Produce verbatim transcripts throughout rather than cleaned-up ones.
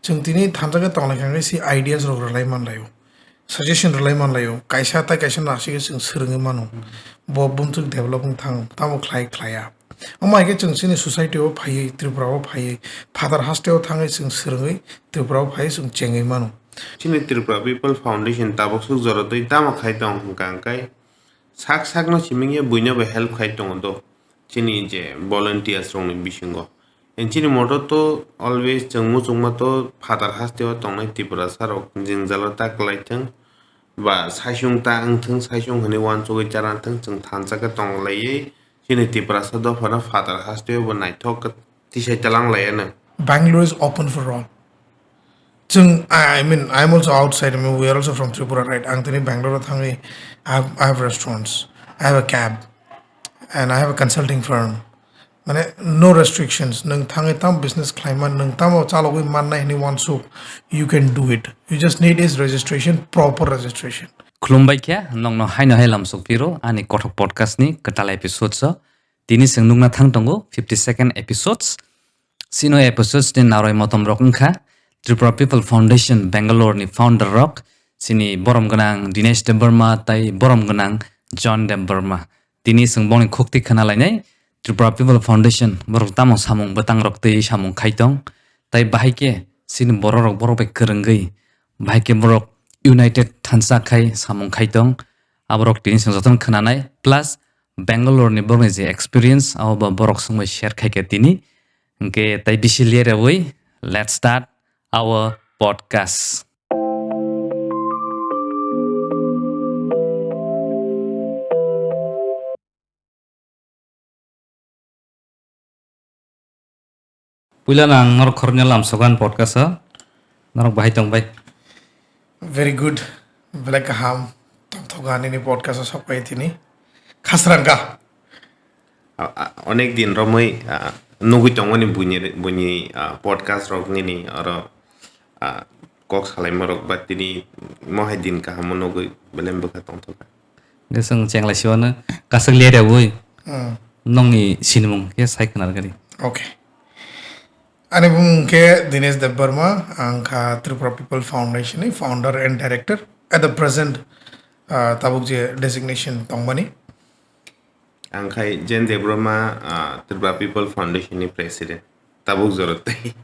Chwng tini thansa khe tonglaikha hwnkhe si ideas rok rwlai manlaio, suggestion rwlai manlaio, kaisa tai kaisa nasikhe chwng swrwngwi mano. Bo bumtwk develop wng thang tamo khlai khlaiya. Omo hai khe chwng chini society o phaiwi, Tripura o phaiwi, phatar haste o thangwi chwng swrwngwi Tripura o phaiwi chwng chengwi mano. Chini Tripura People Foundation tabuk swk jora twi tamo khai tong hwnkha hwnkhe sak sakno simi wngya buino bai help khai tongo do chini je volunteers rokni bisingo. Chini moto to always chwng muchungma to phatar haste o tongnai Tiprasa rok jwngjalo ta kwlai thwng ba saisung ta wng thwng, saisung hwnwi uansugwi chana thwng, chwng thansa khe tong laiwi chini Tiprasa dophano phatar haste o bo naithok khe tisai talang laiya nw. Bangalore is open for all. Chwng, I I mean, I'm also outside. I mean, we are also from Tripura, right? Ang tini Bangalore thangwi, I have, I have restaurants, I have a cab, and I have a consulting firm. Mane, no restrictions. Nwng thangwi tam business khlaiman, nwng tamo chalogwi mannai hwnwi uansuk, you can do it. You just need is registration, proper registration. Khulumbai khe, nokno haino hai lamsok phiro, ani Kothok Podcast ni kwtal episode so. Tini chwng nukna thang tongo fifty second episodes. Sino episodes ni narwai motom rok wngkha Tripura People Foundation Bangalore ni founder rok, chini borom gwnang Dinesh Debbarma tai borom gwnang John Debbarma. Tini chwng bongni khukti khna lainai Tripura People Foundation borok tamo samung bwtang rok twi samung khai tong, tai bahai khe chini borok rok borok bai kwrwngwi, bahai khe borok united thansa khai samung khai tong. Aborok tini chwng jotono khna nai, plus Bangalore ni borokni je experience, abo bo borok songbai share khai kha tini. Hwnkhe tai bisi lerewui, let's start our podcast. Puila no ang norok khoroknwi lamsogo ani podcast o. Norok bahai tong bai? Very good. Belai kaham. Tongthogo ani ni podcast o sok pai tini. Khasrang ka. A, a, onek din romwi, a, nugwi tongmani buini, buini, a, podcast rok nini oro, a, kok salaima rok ba tini mohai din kaham nugwi belai bwkha tongthoka. Hwnkhe chwng chenglai siwano kasuk lerewui Hmm. nokni sinimung khe sai khwna rwgadi. Okay. Ani bumung khe Dinesh Debbarma, ang kha Tripura People Foundation ni founder and director. At the present, ah, tabuk je designation tongmani. Ang khai Jen Debbarma, ah, Tripura People Foundation ni president. Tabuk jora tei.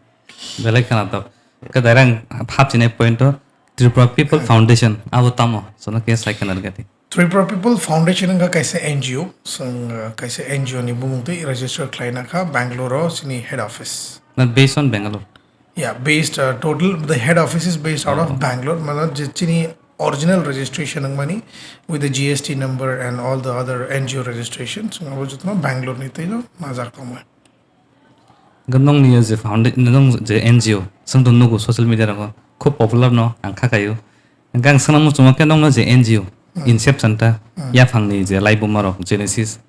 Belai khwnatok. Khe direct ang hapchinai point o Tripura People Foundation abo tamo? Sono khe sai khwna rwgadi. Tripura People Foundation wngkha kaisa N G O, chwng, uh, kaisa N G O ni bumung twi register khlaina kha Bangalore o chini head office. Not based on Bangalore. Yeah, based, uh, total, the head office is based out of Oh. Bangalore, mane je chini original registration wngmani with the G S T number and all the other N G O registrations, abo jotono Bangalore ni twi no majak tongmani. Hwnkhe nokni je founda-, nong je N G O, chwng to nugo social media rogo, khub popular no ang kha kaio. Hwnkhe ang swngna muchungo khe nokno je N G O, Hmm. Inception ta, Hmm. yaphangni je laibuma rok, Genesis,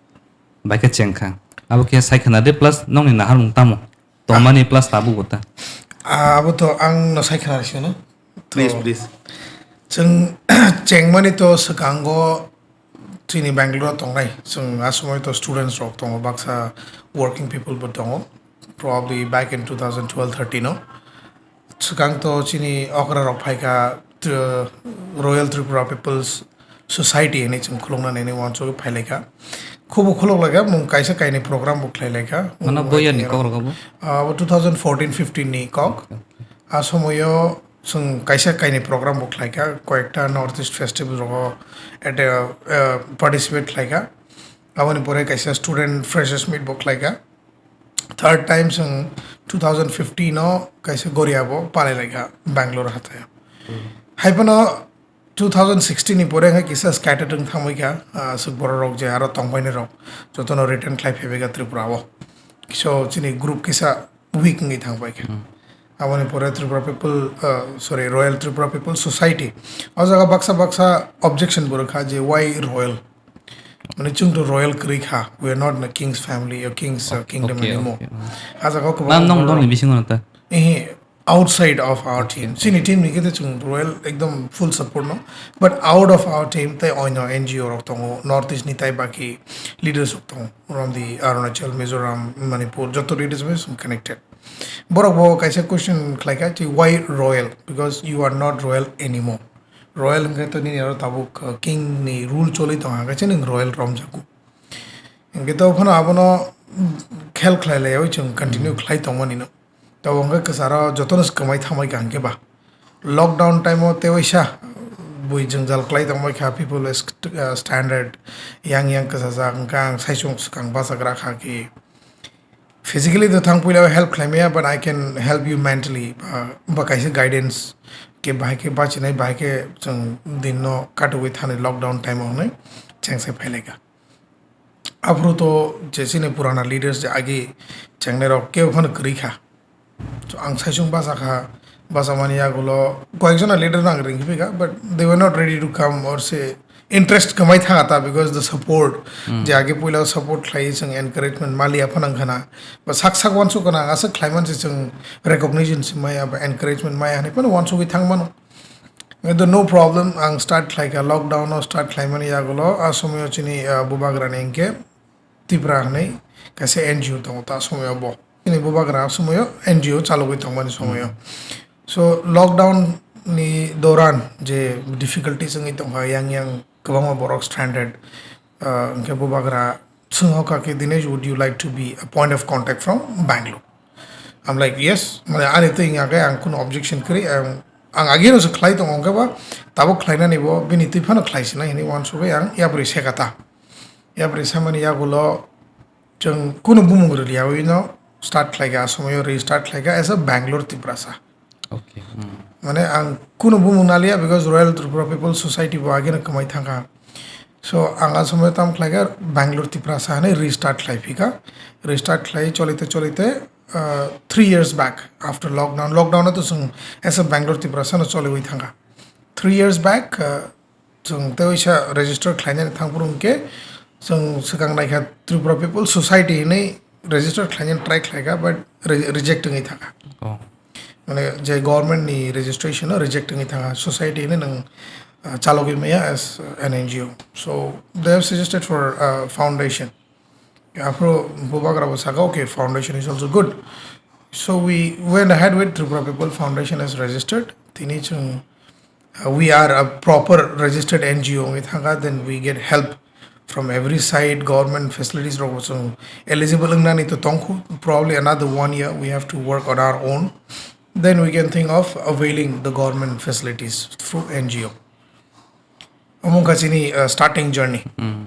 bai khe cheng kha. Abo khe sai khwna de, plus nokni naharmung tamo? Tongmani Ah. plus tabuk bo ta. Ah, abo to ang no sai khwna rw sino. Please, To please. Chwng chengmani to swkango chini Bangalore o tongnai, chwng a somoi to students rok tongo, baksa working people bo tongo, probably back in two thousand twelve thirteen o. Swkang to chini okra rok phaikha, Tri-, Royal Tripura People's Society hinwi chwng khulukna nini uansugwi phailaikha. Khubo khuluklaikha, mung kaisa kainwi program bo khlailaikha. Mano Mung boyar ni bai kok rok abo? Ah, abo two thousand fourteen fifteen ni kok. Okay, okay. A somoio chwng kaisa kainwi program bo khlaikha, koyekta North East Festival rogo at a, uh, participate khlaikha. Aboni pore kaisa student freshers meet bo khlaikha. Third time chwng two thousand fifteen o kaisa Goria bo palailaikha Bangalore hathai. Hmm. Haiphano two thousand sixteen ni pore khe kisa scattered wng thangbaikha, ah, swk borok rok je aro tongbainai rok jotono return khlai phaibaikha Tripura o. So chini group kisa weak wngwi thangbaikha. Hmm. Aboni pore Tripura People, uh, sorry, Royal Tripura People Society. O jaga baksa baksa objection bo rwkha je why royal? Mane chwng to royal kwrwi kha. We are not in a king's family or king's, uh, kingdom Okay, anymore. Okay. A jaga o kwbangma Nang nong borok dongni bisingo na ta? Eh, outside of our team. Chini team ni khe chwng royal ekdom full support no. But out of our team tei oino N G O rok tongo, North East ni tai baki leaders rok tongo. From the Arunachal, Mizoram, Manipur, joto leaders bai chwng connected. Borok bo kaisa question khlai kha, "Why royal? Because you are not royal anymore." Royal hwnkhe to nini aro tabuk, uh, king ni rule choli tong kha, kaisa nwng royal romjago. Hwnkhe to phano abono khel khlai laiwi chwng continue khlai tongmani no. To hwnkhe kwcharo jotono swkamai thangbai kha hwnkhe ba. Lockdown time o tewaisa bui jwngjal khlai tongbai kha, people st-, uh, standard yang yang kwchajak, hwnkhe ang saichung swkang bachagra kha khe. Physically to thang puila help khlai maya, but I can help you mentally, ba, ba kaisa guidance khe bahai khe bachinai, bahai khe chwng din no katugwi thani lockdown time o hwnwi chengse phailaika. Aphuru to je chini purana leaders je agi chengnai rok kebo phano kwrwi kha. So ang saichung bacha kha, bachamani yagulo koyekjona leader no ang ringkhe phaikha, but they were not ready to come or say interest kwmai thanga ta because the support, je age puila support khlai chwng encouragement mali aphano wngkhana, ba sak sak wansuk khana ang aswk khlai manse chwng recognition se maya ba encouragement maya hinwi phano wansugwi thang mano. Khe no problem, ang start khlaikha, lockdown o start khlaimani yagulo, a somoyo chini, ah, bubagrani hinkhe Tipra hinwi kaisa N G O tongo ta somoyo bo. Chini bubagra a somoyo N G O chalogwi tongmani somoyo. So lockdown ni doran je difficulties wngwi tongkha, yang yang kwbangma borok stranded, ah, hinkhe bubagra Swngkha khe, "Dinesh, would you like to be a point of contact from Bangalore?" I'm like, "Yes." Mane ani twi wngya khe ang kunu objection kwrwi, ang, ang ageno se khlai tongo, hwnkhe ba tabuk khlainani bo bini twi phano khlai sinai hinwi uansugwi ang yapri sekha ta. Yapri samani yagulo chwng kunu bumung rwliya, ui no start khlaikha, a somoyo restart khlaikha as a Bangalore Tiprasa. Okay. Hmm. Mane ang kunu bumung naliya because Royal Tripura People Society bo ageno kwmai thangkha. So ang a somoyo tam khlaikha Bangalore Tiprasa hinwi restart khlai phikha. Restart khlai cholite cholite, uh, three years back after lockdown, lockdown to chwng as a Bangalore Tiprasa no choliwi thangkha. Three years back, uh, Chwng tei waisa register khlainani thangphuru hwnkhe chwng swkang naikha Tripura People Society hinwi register khlainani try khlaikha, but re-, reject wngwi thangkha. Oh. Mane je government ni registration o reject wngwi thangkha, society hinwi nwng, uh, chalogwi maya as an N G O. So they have suggested for, uh, foundation. Aphuru bubagra bo saka, "Okay, foundation is also good." So we went ahead with Tripura People Foundation as registered. Tini chwng, uh, we are a proper registered N G O wngwi thangkha, then we get help from every side, government facilities rok bo chwng eligible wngnani to tongkhu. Probably another one year we have to work on our own. Then we can think of availing the government facilities through N G O. Omo wngkha chini, uh, starting journey. Hmm.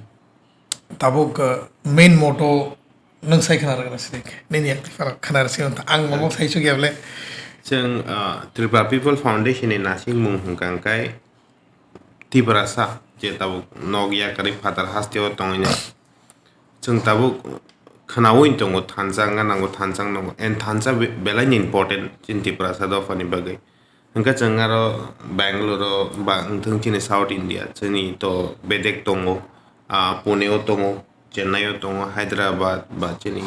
Tabuk, uh, main motto nwng sai khna rwgwna sidik. Nini yak twi phano khna rwsing wngkha. Ang omo sai sugya bole. Chwng, uh, Tripura People Foundation ni nasingmung hwnkha hwnkhe Tiprasa, je tabuk nok yakarwi phatar hasteo tongwino. Chwng tabuk khnaui tongo, thansa wngna nango, thansa wngna nango. And thansa be-, belai ni important chini Tiprasa dophani bagwi. Hwnkhe chwng aro Bangalore o ba wngthang chini South India, chini to bedek tongo, ah, Pune o tongo, Chennai o tongo, Hyderabad ba chini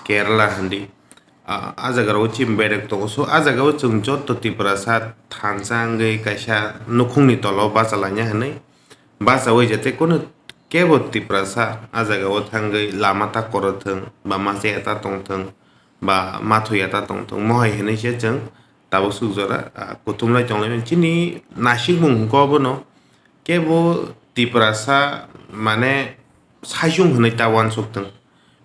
Kerala hindi. Ah, a jaga o chini bedek tongo. So, a jaga o chwng joto Tiprasa thansa wngwi kaisa nukhungni tolo bachalaina hinwi bachaui jate kunu kebo Tiprasa a jaga o thangwi lama ta koro thwng, ba ma chaya ta tong thwng, ba ma thuya ta tong thwng, mohai hinwi se chwng tabuk suk jora, ah, kuthumlai tonglaimani. Chini naisingmung hwnkhe obono kebo Tiprasa mane saichung hinwi ta uansuk thwng.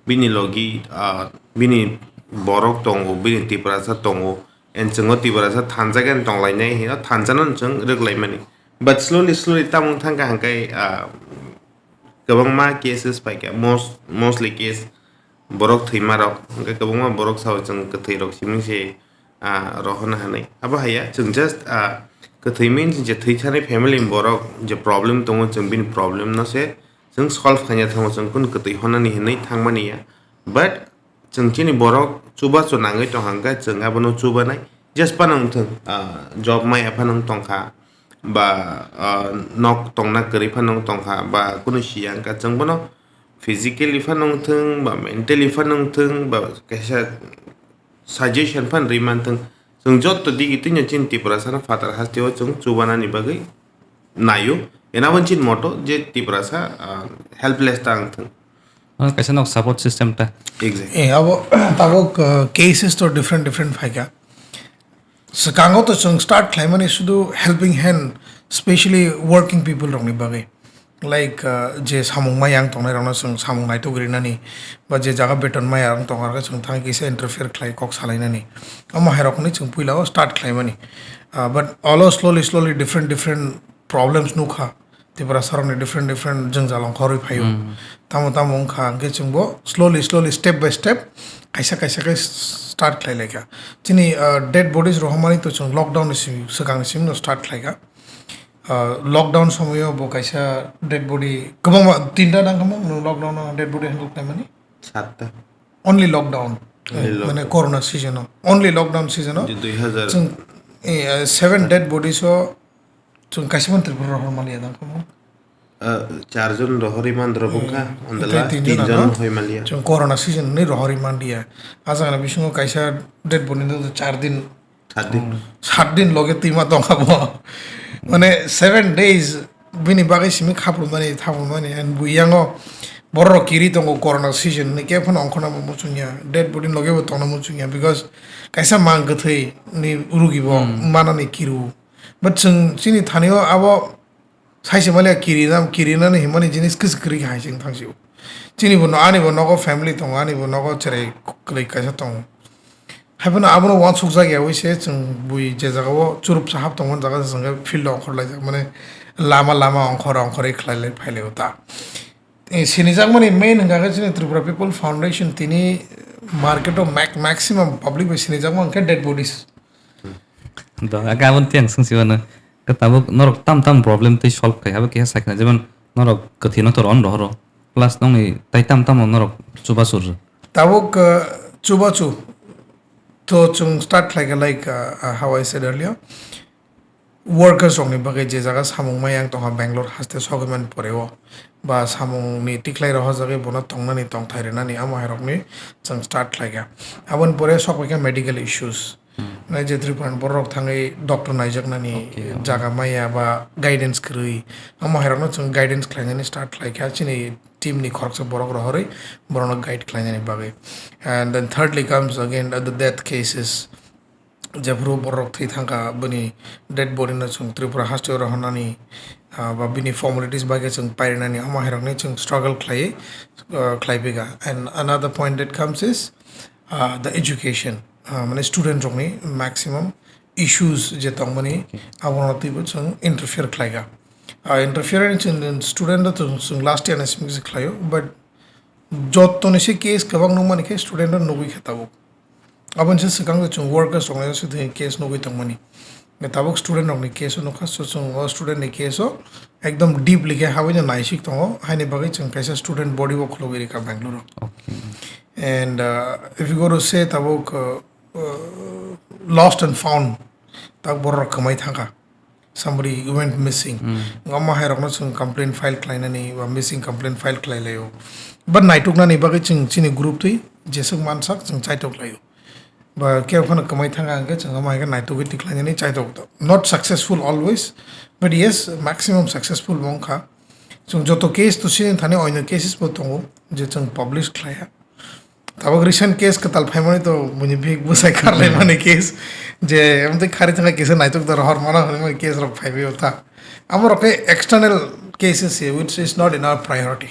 Bini logi, ah, bini borok tongo, bini Tiprasa tongo, and chwngno Tiprasa thansa khe tonglainai hino thansano chwng rwklaimani. But slowly, slowly tamung thangkha hwnkhe, ah, kwbangma cases paikha, most, mostly case borok thwima rok, hwnkhe kwbangma borok sao chwng kwthwi rok simi se, ah, rohorna hinwi. Abo haiya, chwng just, ah, kwthwi means je thwi thani family ni borok je problem tongo, chwng bini problem no se chwng solve khaina thango, chwng kunu kwthwi honani hinwi thangmani ya. But chwng chini borok chubachu nangwi tongkha hwnkhe chwng abono chubanai. Just phano wngthwng, ah, job maya phano wng tongkha, ba, ah, nok tongna kwrwi phano wng tongkha, ba kunu siya wngkha, chwng bono physically phano wngthwng, ba mentally phano wngthwng, ba kaisa suggestion phano rwi manthwng. Chwng joto digi twino chini Tiprasano phatar hasteo chwng chubanani bagwi naio. Enabo chini motto je Tiprasa, ah, helpless ta wngthwng. Ah, kaisa nok support system ta. Exactly. Eh, abo tabuk, uh, cases to different different phaikha. Swkango to chwng start khlaimani sudu helping hand, specially working people rokni bagwi. Like, uh, je samung mayang tongnai rokno chwng samung naituk rinani, ba je jaga beton maya rok tongkha khe chwng thang kisa interfere khlai kok salainani. Omo hai rokni chwng puila o start khlaimani. Uh, but olo slowly, slowly different, different problems nukha. Tiprasa rokni different different jwngjal ongkhorwi phaio. Hmm. Tamo tamo wngkha hwnkhe chwngbo slowly slowly step by step kaisa kaisa khe start khlai laikha. Chini, uh, dead bodies rohormani to chwng lockdown ni simi, swkang ni simi no start khlaikha. Uh, lockdown somoyo bo kaisa dead body kwbangma tinta nang kamo no lockdown o dead body handle khlaimani? Satta. Only lockdown. Only, eh, lockdown. Mane corona season o. Only lockdown season o. Di dui hazar. Chwng, eh, seven dead bodies o Chwng kaisa mantri phuru rohor maliya dang kamo? Ah, char jon rohorwi mandro bwkha, hmm, andala tei tin tin jon jon ano hoi maliya. Chwng corona season ni rohorwi manliya. Ah jaga ni bisingo kaisa dead body no char din, sat din. Sat din loge twima tongkha bo. Mane seven days bini bagwi simi khaprumani, thaprumani, and buyango borok kiri tongo corona season ni khe phano ongkhorna bo muchungya, dead body loge bo tongna muchungya, because kaisa mang kwthwi ni rugi bo, hmm, manani kiru. But chwng chini thani o abo saise maliya kirinam, kirinani himani jinis kwchwk kwrwi hai chwng thangsio. Chini bo no, ani bo nogo family tongo, ani bo nogo cherai kwlwi kaisa tongo. Haiphano abono uansuk jak ya wi se chwng bui je jaga o churup sa hap tongmani jaga se chwng khe field o ongkhor laijak, mane lama lama ongkhor ongkhorwi khlai lai phai lai o ta. Eh, sinijakmani main hwnkha khe chini Tripura People Foundation tini market o mac-, maximum public bai sinijakma hwnkhe dead bodies. Do, aga aboni tiyang swngsi wano. Khe tabuk norok tam tam problem tei solve khai, abo keha sai khna, jemon norok kwthwi no to ron rohoro. Plus nongni tai tam tam norok chubachu rw. Tabuk, uh, chubachu to chwng start khlai kha, like, uh, uh, how I said earlier, workers rokni bagwi je jaga samung mayang tongkha Bangalore haste sogwi mani pore o, ba samungni tikhlai rohorjagwi bono tongnani tongthai rwnani amo hai rokni chwng start khlai kha. Aboni pore sok pai kha medical issues. Hmm. Nai je Tripura ni borok thangwi doctor naijaknani, okay, okay, jaga maya ba guidance kwrwi, amo hai rokno chwng guidance khlainani start khlai kha chini team ni khoroksa borok rohorwi borokno guide khlainani bagwi. And then thirdly comes again the death cases. Jephuru borok thwi thangkha, bini dead body no chwng Tripura haste o rohornani, ah, ba bini formalities bai khe chwng pairwnani, omo hai rokni chwng struggle khlai, ah, khlai phi kha. And another point that comes is, ah, the education. Ah, mane student rokni maximum issues je tongmani, okay, abono twibo chwng interfere khlai kha. Ah, interfere ni chwng student no chwng, chwng last year ni simi se khlaio, but joto ni se case kwbang nukmani khe student no nugwi kha tabuk. Aboni se swkang se chwng workers rokni se thwi case nugwi tongmani. Tabuk student rokni case o nukha, so chwng o student ni case o ekdom deeply khe habwi no naisik tongo, haini bagwi chwng kaisa student body bo khulugwi rikha Bangalore o. Okay. And, uh, if you go to say tabuk, uh, uh, lost and found, tabuk borok rok kwmai thangkha. Somebody went missing. Hmm. Omo hai rokno chwng complaint file khlainani ba missing complaint file khlai laio. But naituknani bagwi chwng chini group twi jeswk mansak chwng chaitok laio. Ba kebo phano kwmai thangkha hwnkhe chwng omo hai khe naitugwi tikhlainani chaitok. Not successful always, but yes, maximum successful bo wngkha. Chwng joto case to sini thani oino cases bo tongo je chwng publish khlaiya. Tabuk recent case kwtal phaimani to buini bihik bwsai kharlaimani case je amtwi khari thangkha kisa naituk da rohor mano hwnwi case rok phaibai o ta. Amo rok khe external cases se, which is not in our priority.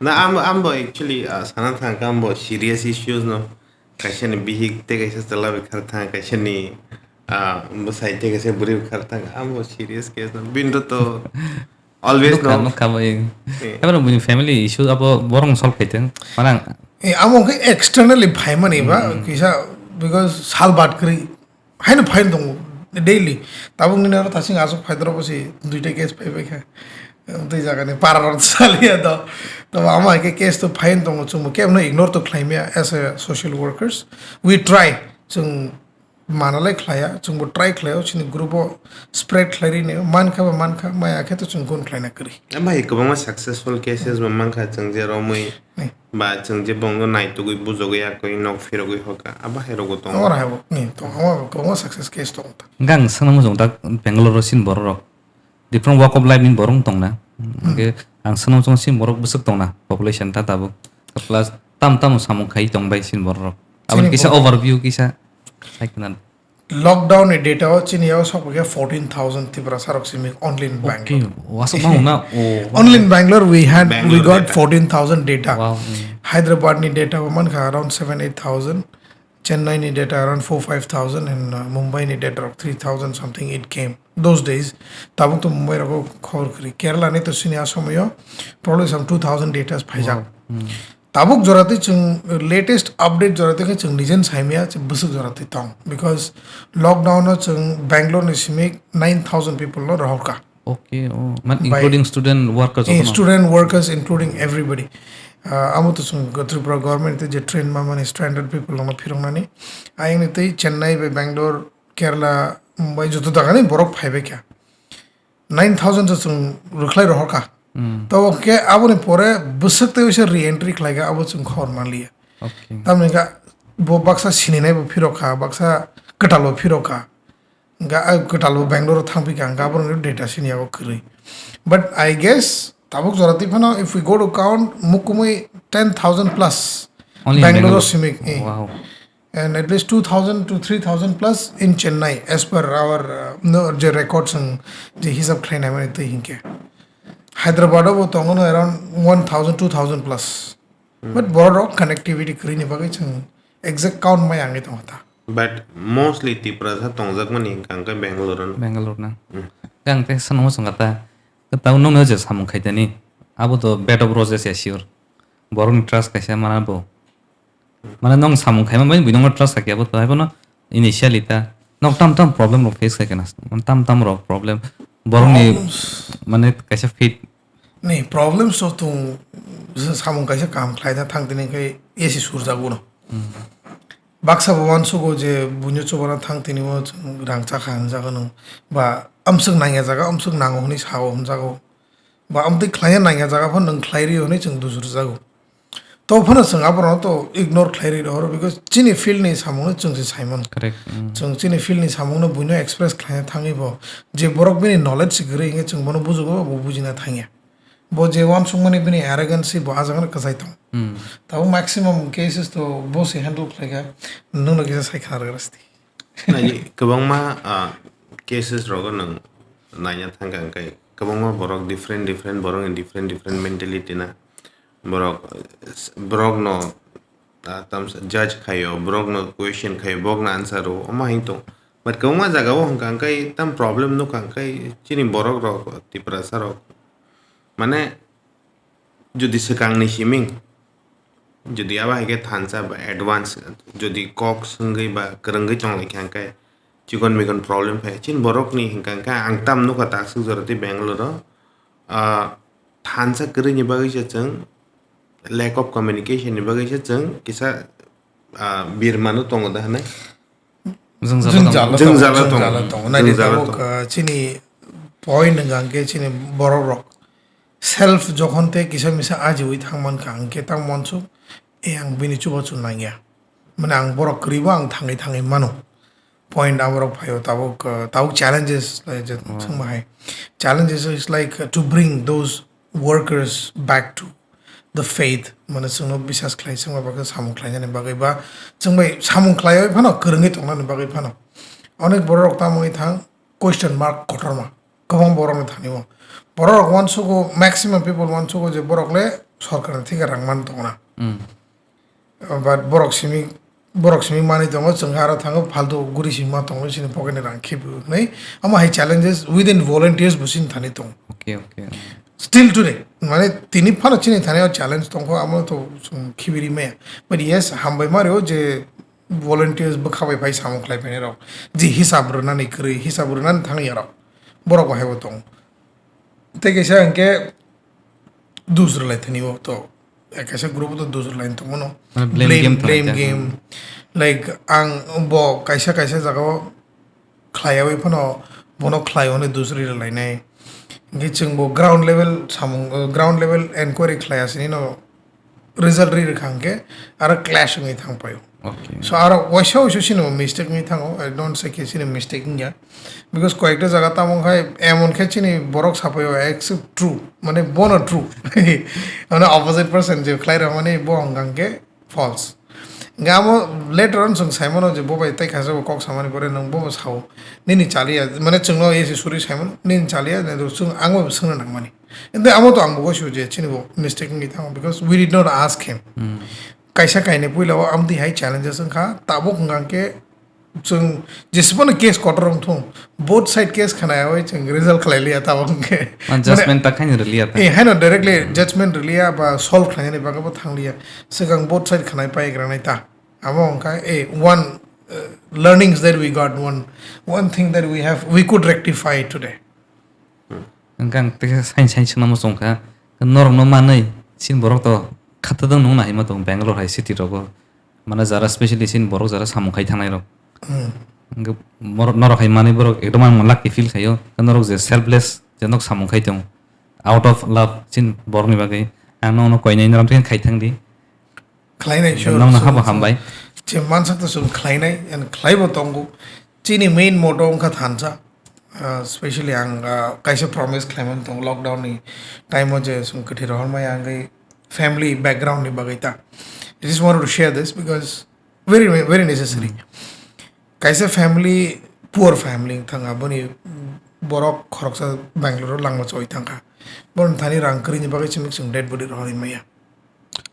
Na, am, ambo actually, ah, sana thangkha ambo serious issues no. Kaisa ni bihik tei kaisa chwla bai khar thang, kaisa ni, ah, bwsai tei kaisa bwrwi bai khar thang. Ambo serious case no. Bini to Always nukha, no. Nukha bai. Eh. Tabuk bini family issue abo borok solve khai tong. Manang. Eh, amo khe externally phaimani ba, hmm, kisa, because sal bat kwrwi. Haino phaino tongo daily. Tabuk nini aro thasing aswk phaidoro bo se duita case phaibai kha. Tei jaga ni para rok saliya do. To amo hai khe case to phaino tongo, chwngbo kebo no ignore to khlaimaya as a social workers. We try. Chwng Manalai khlaiya, chwngbo try khlaio, chini group o spread khlai rini, mankha ba mankha, maya khe to chwng gun khlaina kwrwi. Abo hai kwbangma successful cases bo mankha, chwng je romwi, hmm, ba chwng je bongno naitugwi bujogwi yakwi nok phirogwi hoka, abo hai rogo tongo. Abo hai bo, hmm, tongo, abo kwbangma success case tongo ta. Hwnkhe ang swngna muchung tak Bangalore o chini borok rok. Different walk of life ni borok tongna. Hmm. Hwnkhe ang swngna muchung chini borok bwswk tongna, population ta tabuk. Plus tam tam samung khai tong bai sin borok. Aboni Chini kisa borok. Overview kisa sai khna. Lockdown ni data o chini yao sok phaikha fourteen thousand Tiprasa rok simi only in Bangalore. Okay, wasuk ma na o. Only in Bangalore we had, we Bangalore got data. Fourteen thousand data. Wow, mm. Hyderabad ni data o mankha around seven eight thousand. Chennai ni data around four five thousand and, uh, Mumbai ni data rok three thousand something it came those days. Tabuk to Mumbai rok khobor kwrwi. Kerala ni to sini a somoyo probably some two thousand data phaijak. Wow. Hmm. Tabuk joratwi chwng latest update joratwi khe chwng nijen saimaya bwswk joratwi tong, because lockdown o chwng Bangalore ni simi nine thousand people no rohorka. Okay, oh, man, by including student workers, eh, also, no? Student workers, including everybody. Ah, amo to chwng Tripura government je train ma mani stranded people no phiroknani. Ayang ni tei Chennai bai Bangalore, Kerala, Mumbai joto dagani borok phaibai kha. Nine thousand se chwng rwkhlai rohorkha. Hmm. To khe aboni pore bwswk tei uisa re-entry khlaikha abo chwng khobor manliya. Okay. Tamni kha bo baksa sininai bo phirokha, baksa kwtal bo phirokha. Ga, ah, kwtal bo Bangalore thangphi kha, ga borok ni data sini yago kwrwi. But I guess tabuk jora twi phano if we go to count mukumui ten thousand plus. Only in Bangalore Bangalore? Simi, eh. Wow. And at least two thousand to three thousand plus in Chennai as per our, uh, no, je records ang je hisab khlainai mani twi hinkhe. Hyderabad o bo tongo no around one thousand, two thousand plus. Hmm. But borok connectivity kwrwini bagwi chwng exact count mai ang tongo ta. But mostly Tiprasa tongjakmani hwnkha hwnkhe Bangalore-o. Bangalore na. Hmm. Yang tei sanamo songkha ta. Tabo nokni je samung khaitani. Abo to bed of roses ya sure. Borokni trust kaisa mana bo. Mane nong samung khaima bai bini nong trust kha kebo to haibono initially ta. Nok tam tam problem rok face khai kana. Tam tam rok problem. Borokni problems. Mane kaisa fit. Ni problems rok tung samung kaisa kaham khlai na thang tini khai A C surjago no. Hmm. Baksa bo uansugo je buino chubana thang tini o rang chakha hinjago no. Ba amswk nangya jaga amswk nango hwnwi sao hinjago. Ba amtwi khlaiya nangya jaga phano nwng khlai rio hwnwi chwng dusur jago. To phano chwng aborokno to ignore khlai ri rohoro, because chini field ni samungno chwng se saimano. Correct. Mm. Chwng chini field ni samungno buino express khlaina thangwi bo je borok bini knowledge se kwrwi hwnkhe chwng bono bujugo bo bujina thangya. Bo je uansukmani bini arrogancy bo ah jagano kwchai tong. Mm. Tabuk maximum cases to bo se handle khlaikha, nwngno kisa sai khna rwgra sidi. Nai, kwbangma, ah, cases rogo nwng naina thangkha hwnkhe kwbangma borok different different borokni different different mentality na. Borok, borokno, ah, tamsa judge khaio, borokno question khaio, borokno answer rwo, omo hai wng tong. But kwbangma jagao hwnkha hwnkhe tam problem nukha hwnkhe chini borok rok, Tiprasa rok, mane, jodi swkangni siming, jodi abo hai khe thansa ba advance, jodi kok swngwi ba kwrwngwi tonglaikha hwnkhe chikon mikon problem phai. Chini borokni hwnkha hwnkhe ang tam nukha takswk jora tei Bangalore-o, ah, thansa kwrwini bagwi se chwng lack of communication ni bagwi se chwng kisa, ah, birmano tongo da hwnwi. Jwngjalo tongo. Jwngjalo tongo. Jwngjalo tongo. Naidi tabuk, ah, chini point hwnkha hwnkhe chini borok rok self jokhon tei kisa misa ajiwi thang mankha hwnkhe tamo uansuk, eh, ang bini chubachu nangya. Mane ang borok kwrwibo ang thangwi thangwi mano. Point aborok phaio tabuk, ah, tabuk challenges lai je thwngma hai. Challenges is like, uh, to bring those workers back to the faith, mane chwngno bisas khlai chwngma bagwi samung khlainani bagwi ba chwngbai samung khlaiwi phano kwrwngwi tongnani bagwi phano onek bororok tamwi thang question mark kotorma kwbang borokni thani o bororok uansugo, maximum people uansugo je borok le sorkarni theke rang man tongna. Mm. But borok simi, borok simi manwi tongo, chwng aro thango, faltu guri simi ma tongo, chini pocket ni rang khibi hwnwi. Omo hai challenges within volunteers bo chini thani tongo. Okay, okay. Still today, mane tini phano chini thani o challenge tongkho, amo to chwng khibiri maya. But yes, hambai ma reo je volunteers bwkha bai phai samung khlai phainai rok. Je hisab rwnani kwrwi, hisab rwnani thangya rok. Borok bo hai bo tongo. Tei kaisa hwnkhe dus rwlai thani o to. Kaisa group o to dus rwlai tongmano. Mane blame game thangwi blame ta. Game. Like ang bo kaisa kaisa jagao khlaiyawi phano bono khlai hwnwi dus ri rwlainai. Hwnkhe chwng bo ground level samung, uh, ground level enquiry khlaiya sini no result ri rwkha hwnkhe aro clash wngwi thang paio. Okay. So aro waisa waisa chini bo mistake wngwi thango, I don't say khe chini mistake wngya. Because koyekta jaga tamo khai emon khe chini borok sapaio accept true, mane bono true. Mane opposite person je khlai rw mani bo hwnkha khe false. Hwnkhe amo later on chwng sai mano je bo bai tei kaisa bo kok samani pore nwng bo sao nini chaliya, mane chwngno ese suri sai mano nini chaliya, nini chwng ang bai swngna nangmani. Ende amo to ang bo gosi je chini bo mistake wngwi thango because we did not ask him. Hmm. Kaisa kainwi puila o amtwi hai challenges wngkha, tabuk hwnkha khe chwng jesubano case kotor wngthung, both side case khwnayawi chwng result khlai liya tabuk hwnkhe. Ah, judgment ta khaino rwliya ta. Eh, haino directly judgment rwliya ba solve khlainani bagwi bo thangliya. Swkang both side khwnai pai granai ta. Amo wngkha, eh, one, uh, learnings that we got, one, one thing that we have, we could rectify today. Hwnkhe ang teisa sain sain swnamo chwngkha, norokno manwi chini borok to khatodong nung naima tongo Bangalore hai city rogo, mane jara specially chini borok jara samung khai thangnai rok. Hmm. Hwnkhe borok norok hai manwi borok ekdom ang lucky feel khaio, norok je selfless je nok samung khai tong out of love chini borokni bagwi ang nokno koinai norom khai thangdi. Khlainai sure, nokno sure, habo sure. Hambai. Je mansa to chwng khlainai and khlaibo tongo. Chini main motto wngkha thansa. Ah, specially ang, ah, kaisa promise khlaimani tongo lockdown ni time o je chwng kwthwi rohor maya wngwi family background ni bagwi ta. I just wanted to share this because very, very necessary. Hmm. Kaisa family, poor family wng thangkha, boni borok khoroksa Bangalore o langma choi thangkha. Boni thani rang kwrwini bagwi chwng, chwng dead body rohorwi maya.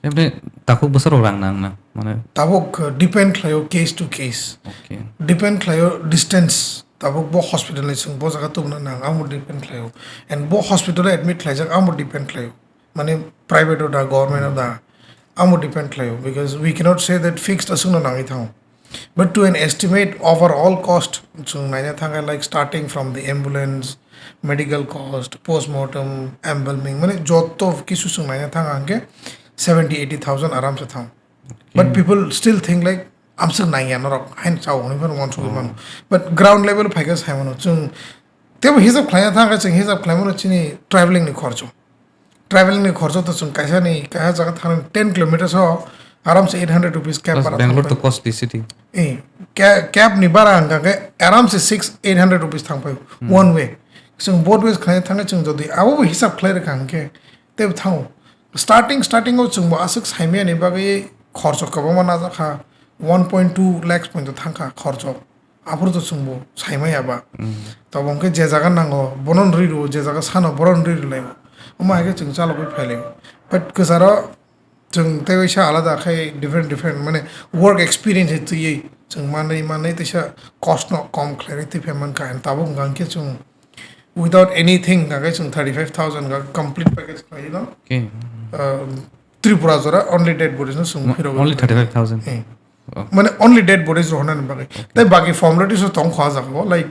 Eboni takhuk bwsarok rang nang na, mane? Tabuk, uh, depend khlaio case to case. Okay. Depend khlaio distance. Tabuk bo hospital ni chwng bo jaga tubuna nang, amo depend khlaio. And bo hospital o admit khlaijak, amo depend khlaio. Mane private o da, government o da, amo depend khlaio. Because we cannot say that fixed aswkno nangwi thango. But to an estimate overall cost, chwng naina thangkha, like, starting from the ambulance, medical cost, postmortem, embalming, mane joto kisu chwng naina thangkha hwnkhe seventy eighty thousand aramse thang. But people still think, like, amswk nangya norok, hain chao hwnwi phano uansugwi mano. But ground level phaikhe sai mano, chwng teibo hisab khlaina thangkha, chwng hisab khlai mano chini traveling ni khorcho. Traveling ni khorcho to chwng kaisa ni kaisa jaga thangna ten kilometers o aramse eight hundred rupees cab. Plus bara Bangalore to thangpai. Costly city. Eh, ca-, cab ni bara hwnkha khe aramse six, eight hundred rupees thangpai one way. Chwng both ways khlai thangkhe chwng jodi abo bo hisab khlai rwkha hwnkhe teibo thango. Starting, starting o chwng bo aswk saimaya ni bagwi khorcho kwbangma najak kha, one point two lakhs point thangkha khorcho. Aphuru to chwngbo saimaya ba. Mm. Tabuk hwnkhe je jaga nango, bono rwi rwo, je jaga sano, bono rwi rwlaio. Omo hai khe chwng chalogwi phailaio. But kwcharo chwng tei waisa alada khai different, different, mane work experience hai twiwi chwng manwi, manwi teisa cost no kom khlairwi twi phai mankha. And tabuk hwnkha hwnkhe chwng without anything hwnkha khe chwng thirty five thousand hwnkha complete package khlaiwi no. Okay. Uh, Tripura jora only dead bodies no chwng phirogwi only thirty five thousand? Eh. Oh. Mane only dead bodies rohornani bagwi. Okay. Tei baki formalities o tong kho ah jaga o, like,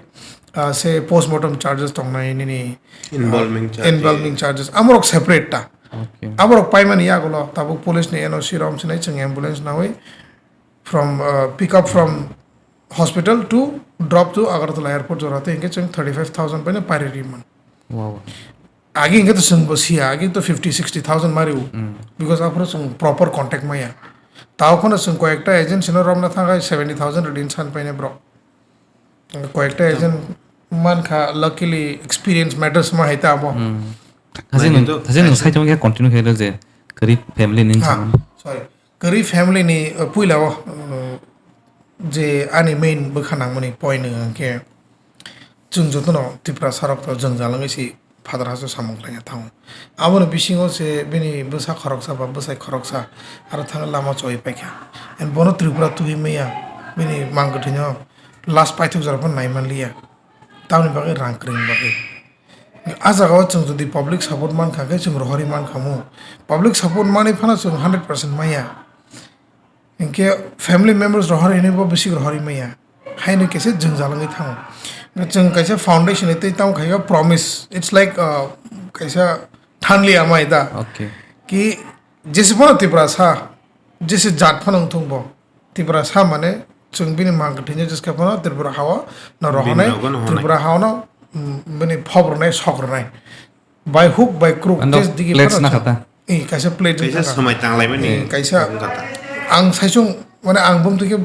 ah, se postmortem charges tongnai nini, ah, embalming charges. Embalming charges. Amorok separate ta. Okay. Amorok paimani yagulo tabuk police ni N O C rom sinai chwng ambulance nawi from, ah, pick up from hospital to drop to Agartala airport jora tei hwnkhe chwng thirty five thousand paina pari ri man. Wow. Agi hwnkhe to chwngbo siya, agi to fifty, sixty thousand mari o. Mm. Because aphuru chwng proper contact maya. Tao kheno chwng koyekta agency no romna thangkha seventy thousand rin san paine borok. Koyekta agent mankha, luckily experience matters ma hai ta abo. Mm. Haje nwng, haje nwng saitong khe continue khe je kwrwi family ni. Ha, sorry. Kwrwi family ni, uh, puila o, uh, je ani main bwkha nangmani point hwnkhe chwng jotono Tiprasa rok to jwngjal wngwi si phatar hasto samung khlaina thango. Aboni bisingo se bini bwsa khoroksa ba bwsai khoroksa aro thangwi lama choi paikha. And bono Tripura tubui maya bini mang kwthwino last paithak jora phano nai manliya. Tamoni bagwi rang kwrwini bagwi. A jaga o chwng jodi public support mankha khe chwng rohorwi mankha mu. Public support manwi phano chwng hundred percent maya. Hinkhe family members rohor hinwi bo bisi rohorwi maya. Haino kisa jwngjal wngwi thango. Chwng kaisa foundation ni twi tamo khaio promise. It's like, uh, kaisa thanli amai da. Okay. Ki jesi phano Tiprasa, jesi jat phano wngthung bo. Tiprasa mane chwng bini mang kwthwino jeska phano Tripura hao no rohonai, Tripura hao no, mm, bini phop rwnai, sok rwnai. By hook, by crook, ano just digi pledge phano na chwng. Khata. Eh, kaisa pledge kaisa na khata. Samai tanglaimani. Eh, kaisa wng khata. Ang saisung Mane ang bumtwi khe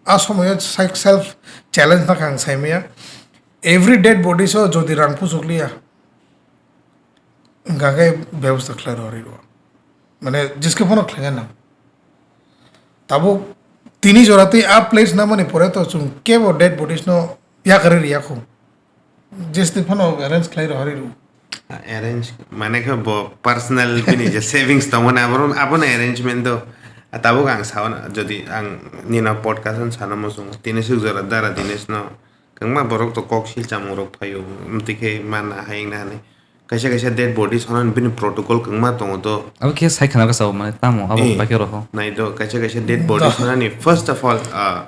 a somoyo sai-, self challenge nakha ang saimaya. Every dead body so jodi rang puchukliya, hwnkha khe bebosta khlai rw rw. Mane jiske phano khlaina nang. Tabuk tini jora twi a place namani pore to chwng kebo dead bodies no yakarwi riya kho. Jeste phano arrange khlai rohori rw. Arrange mane khe bo personal bini je savings tongmani abono, abono arrangement do. Tabuk ang sao na, jodi ang nino podcast on sana muchungo, tini suk jora dara Dinesh no kwbangma borok to kok sil chamung rok phaio, amtwi khe mana hai wngna hani. Kaisa kaisa dead bodies hono bini protocol kwbangma tongo do. Abo khe sai khana bwsa mane tamo abo Eh, bai khe roho. Nai do, kaisa kaisa dead bodies honani first of all, uh,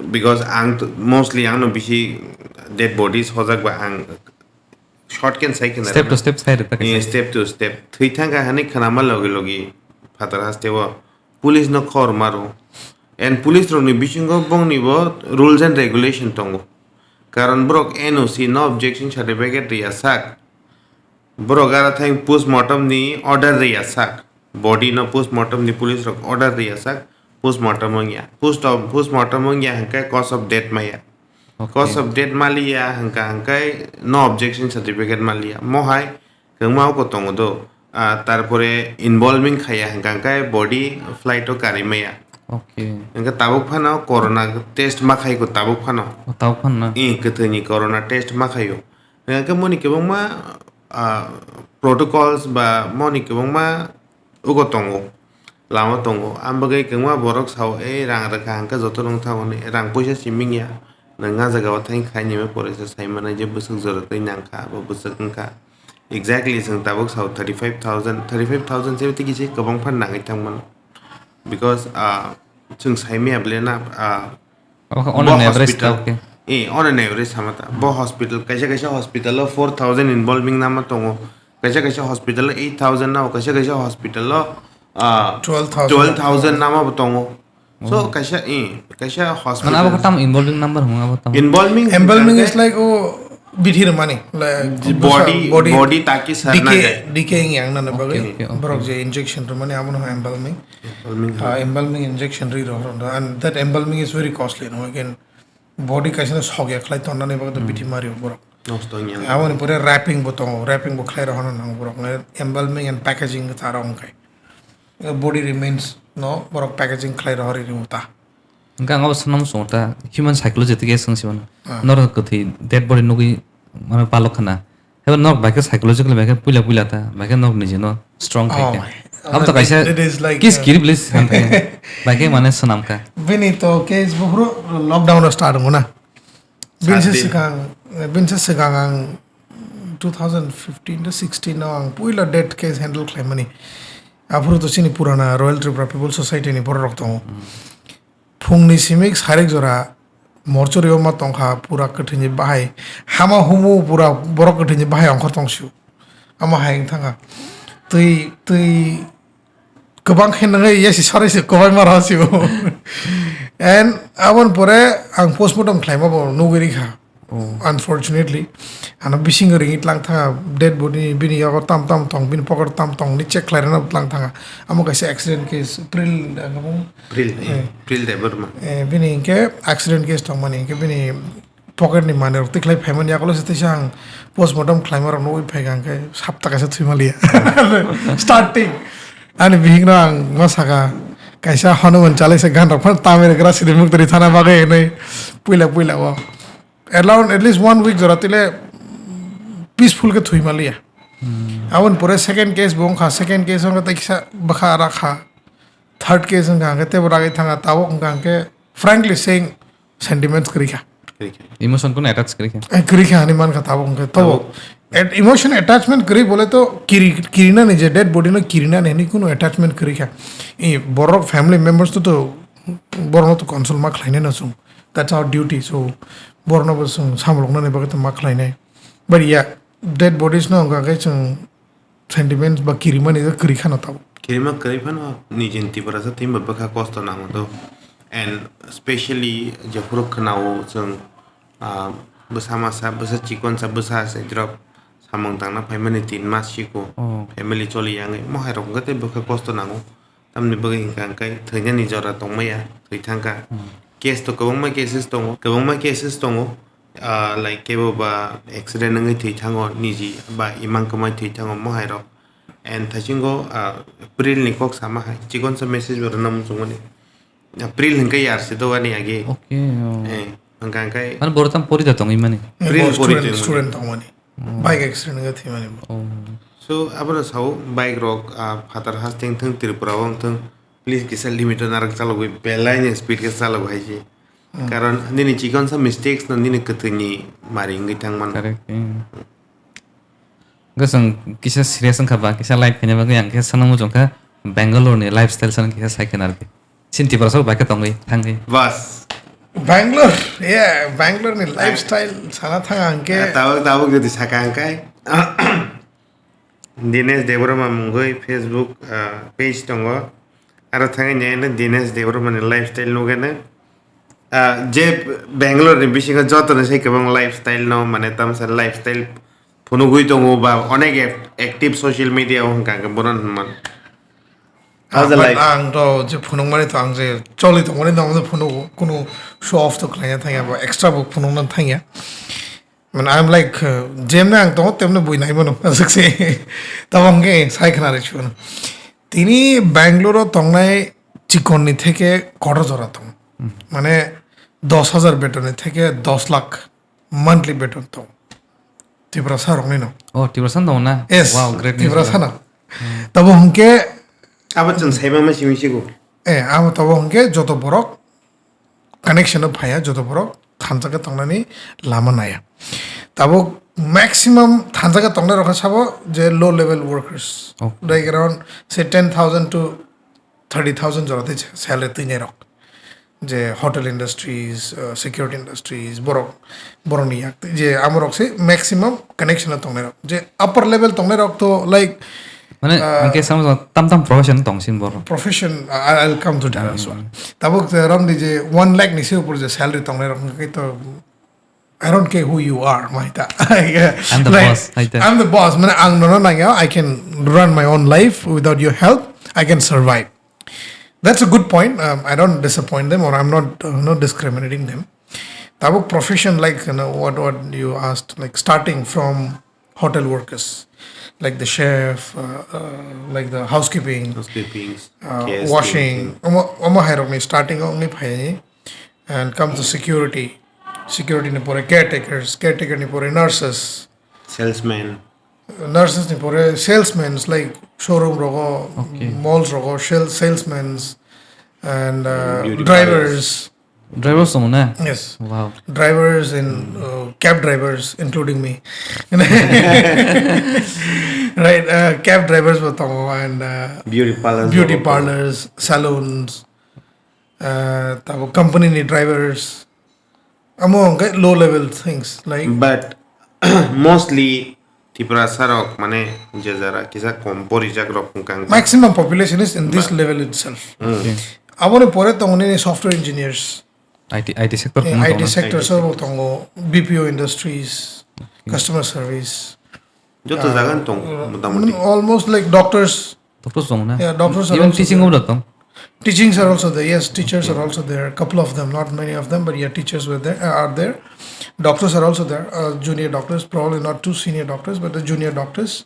because ang to, mostly ang no bisi dead bodies hojak ba ang short can sai khna Step to step sai rwkha Eh, kaisa. Step to step. Thwi thangkha hani khnama logi logi phatar haste o police no khor maro. And police rokni bisingo bongni bo rules and regulation tongo. Karon borok N O C, no objection certificate, riya sak. Borok ara thang postmortem ni order riya sak. Body no postmortem ni police rok order riya sak. Postmortem wngya. Post-, postmortem wngya hwnkhe cause of death maya. Okay. Cause of death maliya hwnkha hwnkhe no objection certificate maliya. Mohai kwbangma oko tongo do. Ah, tarpore embalming khaiya hwnkha hwnkhe body flight o karwi maya. Okay. Hwnkhe tabuk phano corona test ma khai ko tabuk phano. O, tabuk phano na? Eh, kwthwini corona test ma khaio. Hwnkhe moni kwbangma, ah, protocols ba moni kwbangma ugo tongo, lama tongo. Ang bagwi kwbangma borok sao, "Eh, rang rwkha hwnkhe joto nung thango ni, rang puisa simi ya. Nang nga jaga o thang khai nima pore se sai mano je bwswk jora twi nang kha, abo bwswk wng kha." Exactly, chwng tabuk sao thirty five thousand, thirty five thousand se tei kisa kwbang phan nangwi thang mano. Because, ah, chwng sai maya ble na, ah, Oke, on Bo an average hospital. Ta, okay. Eh, on an average sama ta. Bo hospital, kaisa kaisa hospital o four thousand embalming nama tongo. Kaisa kaisa hospital o eight thousand nao, kaisa kaisa hospital o, ah, Twelve thousand. Twelve thousand nama bo tongo. So, Oh. Kaisa, eh, kaisa Mane abo hospital. Tam embalming number hwngo abo tam. Embalming Embalming hwnkhe is like, oh, bithi rwmani, like, body, body, body taki sarna decay, jai. Decaying yang nana Okay, bagwi. Okay, okay. Borok je injection rwmani abo no embalming. Embalming Ah, hwngo. Embalming injection ri rw rw, and that embalming is very costly, no? Again, body kaisa no sogya khlai tonnani bagwi to Hmm. Bithi mari borok. Nosto wngya. Aboni pore wrapping bo tongo, wrapping bo khlai rw hano nang borok. Embalming and packaging ta rw wngkhe. Body remains no borok packaging khlai rw ri rw ta. Hwnkhe ang abo swnam swngo ta, human psychology tei khe swng si mano. Ah. Norok kwthwi dead body nugwi mano palok khna. Hebo norok bai khe psychological bai khe puila puila ta, bai khe norok niji no strong khai Oh khe. My. Abo to That kaisa is like, kis uh, kiri please han khai. Bai khe mane swnam kha. Bini to case buphuru lockdown o start wngna. Bini se Sat din. Swkang, bini se swkang ang two thousand fifteen to sixteen no ang puila death case handle khlaimani. Aphuru to chini purana Royal Tripura People Society ni borok rok tongo. Hmm. Phungni simi sarik jora morchari o ma tongkha pura kwthwini bahai. Hama humu pura borok kwthwini bahai ongkhor tongsu. Ama hai wng thangkha. Twi, twi kwbang khe nangwi yasi sarai se kwbangma rw sio. And aboni pore ang postmortem khlaima bo nugwi rikha. Oh. Unfortunately, ano bisingo ringwi tlang thanga dead body ni bini yago tam tam tong, bini pocket tam tong ni check khlai rwna tlang thanga. Amo kaisa accident case, April, ano bung, April, eh, eh, April Debbarma. Eh, bini hinkhe accident case tongmani hinkhe bini pocket ni manwi rok tikhlai phaimani yagulo se teisa ang postmortem khlaima rok nugwi phaikha hinkhe sapta kaisa thwimaliya. Starting. Ani bihikno ang ma saka kaisa Hanuman Chalisa gan rok phano tamwi rwgra sidi muktwrwi thana bagwi hinwi puila puila o. Around at least one week jora tile peaceful khe thwi maliya. Hmm. Aboni pore second case bo wngkha, second case wngkha tei kisa bwkha rakha. Third case wngkha hwnkhe teibo ragwi thangkha, tabuk wngkha hwnkhe frankly saying sentiments kwrwi kha. Kwrwi kha. Emotion kuno attach kwrwi kha. Eh, kwrwi kha hinwi mankha tabuk wngkhe. Tabuk. Tabuk at-, emotion attachment kwrwi bole to kiri, kirinani je dead body no kirinani hinwi kuno attachment kwrwi kha. Eh, borok family members to, to borokno to console ma khlainai no chwng. That's our duty. So, borokno bo chwng samoloknani bagwi to ma khlainai. But yeah, dead bodies no wngkha khe chwng sentiments ba kirimani khe kwrwi khano tabuk. Kirima kwrwi phano nijini Tiprasa team ba bwkha kosto nango do. And specially jephuru khwnao chwng, ah, bwsa masa, bwsa chikonsa, bwsa ase drop samung tangna phaimani tin mas siko. Oh. Family choli yangwi mohai rok wngkha tei bwkha kosto nango. Tamni bagwi hwnkha hwnkhe thwinani jora tongmaya, thwi thangkha. Case to kwbangma cases tongo, kwbangma cases tongo. Ah, like kebo ba accident wngwi thwi thango niji ba imang kwmai thwi thango mohai rok. And thaisingo, ah, April ni kok sama hai chikonsa message bo rwna muchungmani. April hwnkhe yar se do ani agi. Okay, oh. Eh, hwnkha hwnkhe Ano boro tam pori da tongwi mani. April bo pori student, tongwi mani. Student tongmani. Bike accident wngwi thwimani bo. Oh. So, abono sao bike rok, ah, phatar hasteng thung, Tripura o wng thung, please kisa limit o narwk chalogwi, belai ni speed khe chalogwi hai se. Karon nini chikonsa mistakes no nini kwthwini mari wngwi thang mano. Correct, eh. Gosong kisa serious wngkha ba, kisa light khaina bagwi ang khe sana muchung kha Bangalore ni lifestyle sana kisa sai khena ardi. Sin Tiprasa bai khe tongwi thangwi. Bas. Bangalore, yeah, Bangalore ni lifestyle sana thang ang khe. Tabuk, tabuk jodi saka ang kai. Dinesh Debbarma mungwi Facebook, ah, page tongo. Aro thangwi nai Dinesh Debbarma ni lifestyle nugwi nai. Ah, je Bangalore ni bisingo joto ni sai kwbang lifestyle no, mane tamsa lifestyle phunugwi tongo ba onek ac-, active social media o hwnkha hwnkhe bono hwnman. How's the life? Ang to je phunukmani to ang je choli tongmani no phunuk kuno show off to khlaiya thangya ba extra bo phunukna thangya. Mane I'm like, uh, jemne ang tongo temne bui nai bono aswk se. Tabo hwnkhe sai khna rw sio. Tini Bangalore o tongnai chikon ni theke kotor jora tongo. Mane dos hajar beton ni theke dos lakh monthly beton tong. Tiprasa rokni no. Oh, Tiprasa no na? Yes, wow, great news. Tiprasa no. Tabo hwnkhe abo chwng saima ma simi sigo. Eh, abo tabo hwnkhe joto borok connection o phaya, joto borok thansa khe tongnani lama naya. Tabo maximum thansa khe tongnai rok khe sabo je low level workers. Okay. Like around say ten thousand to thirty thousand jora tei salary twinai rok. Je hotel industries, uh, security industries, borok, borokni yak twi je amorok se maximum connection o tongnai rok. Je upper level tongnai rok to like, mane, uh, hwnkhe samo tam tam profession tong sin borok. Profession, I, I'll come to that as well. Tabuk je romni je one lakh ni se upor je salary tongnai rok hwnkhe to I don't care who you are, maita. I'm the boss, maita. I'm the boss. Mane ang nono nangya, I can run my own life without your help. I can survive. That's a good point. Um, I don't disappoint them, or I'm not, uh, not discriminating them. Tabuk profession like, you know, what, what you asked, like starting from hotel workers, like the chef, uh, uh, like the housekeeping, housekeeping, uh, casting, washing. Omo, omo hai rokni starting o wngwi phai. And comes to security. Security ni pore caretakers, caretaker ni pore nurses. Salesman. Nurses ni pore salesmen, like showroom rogo, okay, malls rogo, sales, salesmen, and, uh, beauty drivers. Parlors. Drivers tongo na? Yes. Wow. Drivers and, uh, cab drivers, including me. Right, uh, cab drivers bo tongo and, uh, beauty parlors, beauty parlors, salons. Uh, tabo company ni drivers. Amo hwnkhe low level things like. But mostly Tiprasa rok mane je jara kisa kom porijak rok hwnkha hwnkhe. Maximum population is in this level itself. Okay. Aboni pore tongo nini software engineers. I T, I T sector. Eh, I T sector so tongo, B P O industries, customer service. Joto jaga ni tong, uh, motamoti. Almost like doctors. Doctors tong na? Yeah, doctors are even also teaching there. Teachings are also there. Yes, teachers are also there. A couple of them, not many of them, but yeah, teachers were there, uh, are there. Doctors are also there. Uh, junior doctors, probably not too senior doctors, but the junior doctors.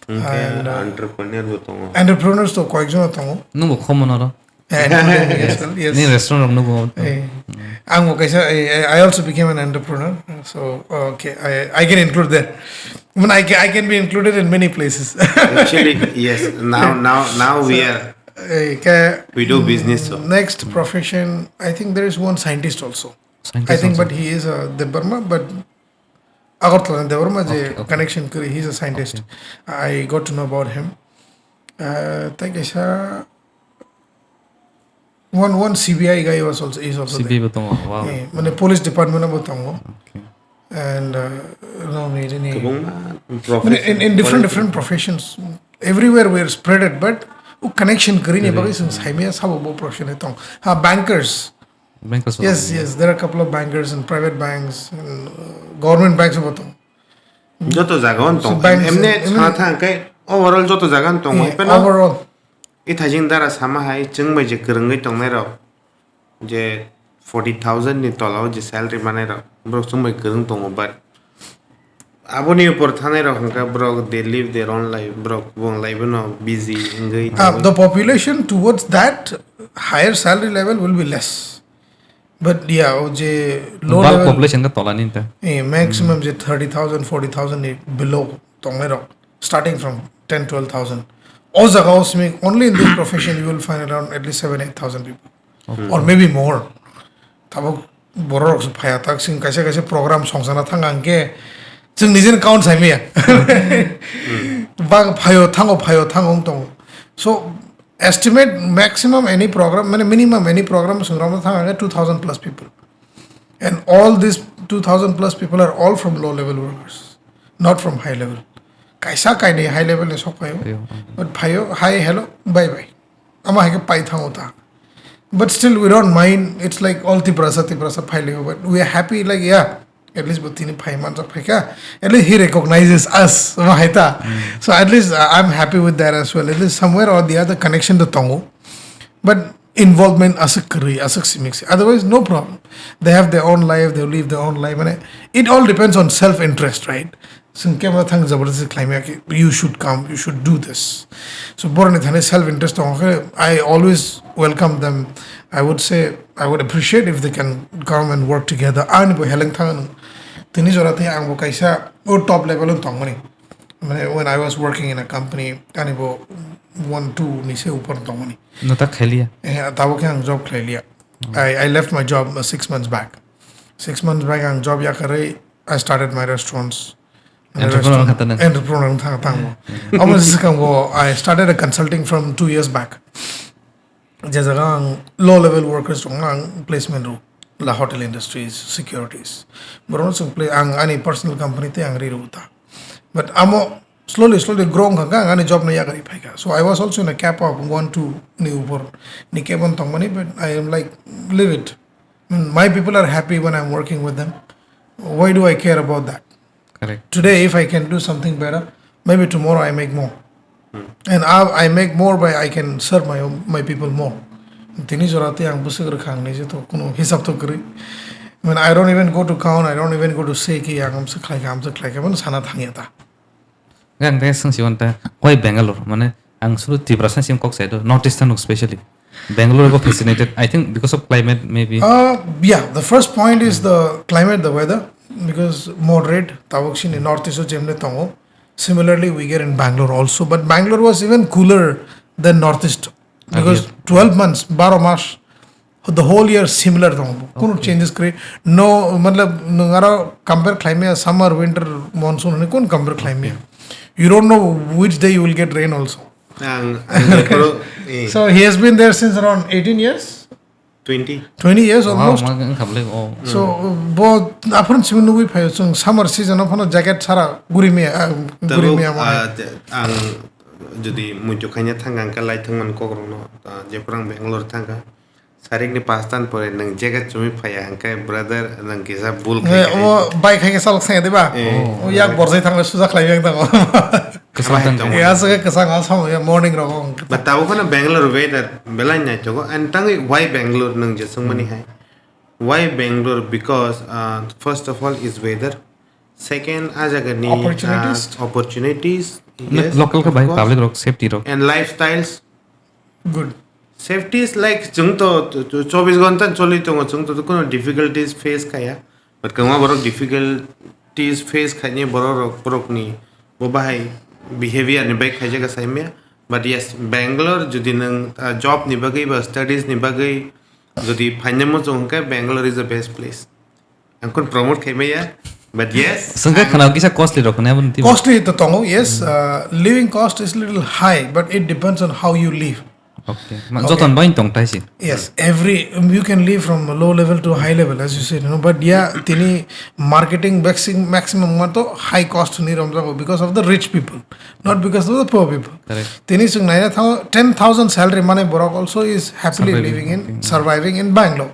And, uh, entrepreneur bo tongo. Entrepreneurs to koyekjon tongo. Nwng bo khomo noro. Yeah, entrepreneur as well, yes. Ni restaurant rok nugo. Eh, ang bo kaisa, I, I also became an entrepreneur. So, okay, I, I can include there. I mean, I can, I can be included in many places. Actually, yes. Now, now, now we are, eh, we do business, so. Next profession, I think there is one scientist also. Scientist also. I think, but he is a Debbarma, but Agartala ni Debbarma je connection kwrwi, he is a scientist. Okay. I got to know about him. Uh, tei kaisa one, one C B I guy was also, is also there. C B I bo tongo, wow. Eh, mane police department bo tongo. Okay. And, uh, no, ni, ni. Kwbangma profession. Mane in, in different, different professions. Everywhere we are spreaded, but o connection kwrwi ni bagwi chwng saimaya sabo bo profession hai tong. Ha, bankers. Bankers. Yes, yes, there are a couple of bankers in private banks, in, uh, government banks bo tong. Joto jaga on tong. So banks, emne, emne sana thang kai overall joto jaga on tong. Yeah, overall. I thaijing dara sama hai chwng bai je kwrwngwi tongnai rok, je forty thousand ni tola o je salary manai rok, borok chwng bai kwrwng tongo, but aboni upor thanai rok hwnkha borok they live their own life, borok bong life no busy wngwi Ah, tongo. The population towards that higher salary level will be less. But yeah, o je low Bulk level, population ka tola ni ta. Eh, maximum je thirty thousand, forty thousand ni below tongnai rok, starting from ten, twelve thousand. O jaga o simi, only in this profession you will find around at least seven, eight thousand people. Okay. Or maybe more. Tabuk borok rok phaya tak sing kaisa kaisa program songsana thang ang ke chwng nijin count sai maya. Bang phayo thango, phayo thango wng tongo. So estimate maximum any program, mane minimum any program swng rok thang ang ke two thousand plus people. And all these two thousand plus people are all from low level workers, not from high level. Kaisa kainwi high level ni sok phaio. Phaio, mm. But phaio, hi, hello, bye bye. Ama hai khe pai thango ta. But still we don't mind. It's like all Tiprasa, Tiprasa phai leo. But we are happy, like, yeah, at least bo tini phai manjak phai kha. At least he recognizes us. Ama hai ta. Mm. So at least uh, I'm happy with that as well. At least somewhere or the other connection to tongo. But involvement aswk kwrwi, aswk simi se. Otherwise, no problem. They have their own life, they live their own life. Mane, it all depends on self interest, right? Chwng kebo thang jabardasti khlaimaya ki, you should come, you should do this. So borokni thani self interest tongo khe, I always welcome them. I would say, I would appreciate if they can come and work together. Ani bo heleng thang nung. Tini jora tei ang bo kaisa o top level o tongmani. Mane, when I was working in a company, ani bo one, two ni se upor tongmani. No ta khailiya. Eh, tabo khe ang job khlailiya. I, I left my job uh, six months back. Six months back ang job yakarwi I started my restaurants. Entrepreneur Restaurant- kha ta nang. Entrepreneur wng thang thang bo. Omo se swkang bo I started a consulting firm two years back. Je jaga ang low level workers rok ang placement ro la hotel industries, securities. Borok no chwng play ang ani personal company te ang ri ro ta. But amo slowly slowly grow wng kha ang ani job no yakarwi phai kha. So I was also in a cap of one two ni upor ni cap on tongmani, but I am like, leave it. My people are happy when I'm working with them. Why do I care about that? Correct. Today, if I can do something better, maybe tomorrow I make more. And I, I make more by I can serve my own, my people more. Tini jora tei ang bwswk rwkha ang niji to kuno hisab to kwrwi. I mean, I don't even go to count, I don't even go to say ki ang amsa khlai kha, amsa khlai kha, mane sana thangya ta. Ang tei swng si wanta, why Bangalore? Mane, ang suru Tiprasa sim kok sai do, North Eastern specially. Bangalore go fascinated, I think because of climate maybe. Uh, yeah, the first point is the climate, the weather, because moderate, tabuk sini North East o jemne tongo. Similarly, we get in Bangalore also, but Bangalore was even cooler than North East because Okay. twelve months, baro mas, the whole year similar tongo. Kuno Okay. Changes create no, matlab, nwng aro compare khlaimaya summer, winter, monsoon hwnwi kun compare khlaimaya. You don't know which day you will get rain also. Ang, ang before, eh, So he has been there since around eighteen years, twenty. Twenty years Wow, almost. Ma wng kha bwlai, oh. So bo aphuru simi nugwi phaio chwng summer season o phano jacket sara guri maya, ah, guri Tabuk, maya mo. Ah, ang jodi muitu khaina thang ang khe lai thangmani kokrokno, ah, jephuru ang Bangalore thang kha. Sarikni pastan pore nwng jacket chumui phaiya hwnkhe brother nwng kisa bul khai Eh, khe o bai khai khe salok sanya diba? Eh. O yak borsai thangna suja khlai yang tango. Kwchang Abai tang tong. Ya se kwchang a samo ya morning rogo. But tabo phano Bangalore weather belai naithogo and tangwi why Bangalore nwng je swngmani hai? Why Bangalore? Because uh, first of all is weather. Second, a jagani Opportunities? Uh, opportunities. Yes, local ka of bai course. Public rok safety rok. And lifestyles. Good. Safety is like chwng to, to, to chobbish ghonta choli tongo, chwng to, to kuno difficulties face khaya. But kwbangma borok difficulties face khaini borok rok, borokni bo bahai behavior ni bai khaijak sai maya. But yes, Bangalore jodi nwng, uh, job ni bagwi ba studies ni bagwi jodi phaina muchung hwnkhe Bangalore is the best place. Ang kun promote khai maya, but yes. Sengkha khana kisa costly rok ne abon tibo. Costly to tongo, yes. Uh, living cost is little high, but it depends on how you live. Okay. Ma Okay. Joton bai tong taisi. Yes, every, you can live from a low level to a high level, as you said, you know. But yeah, tini marketing maxi-, maximum ma to high cost ni romjago because of the rich people, not because of the poor people. Correct. Tini sung naina thango ten thousand salary mane borok also is happily Surviving, living in, okay. Surviving in Bangalore.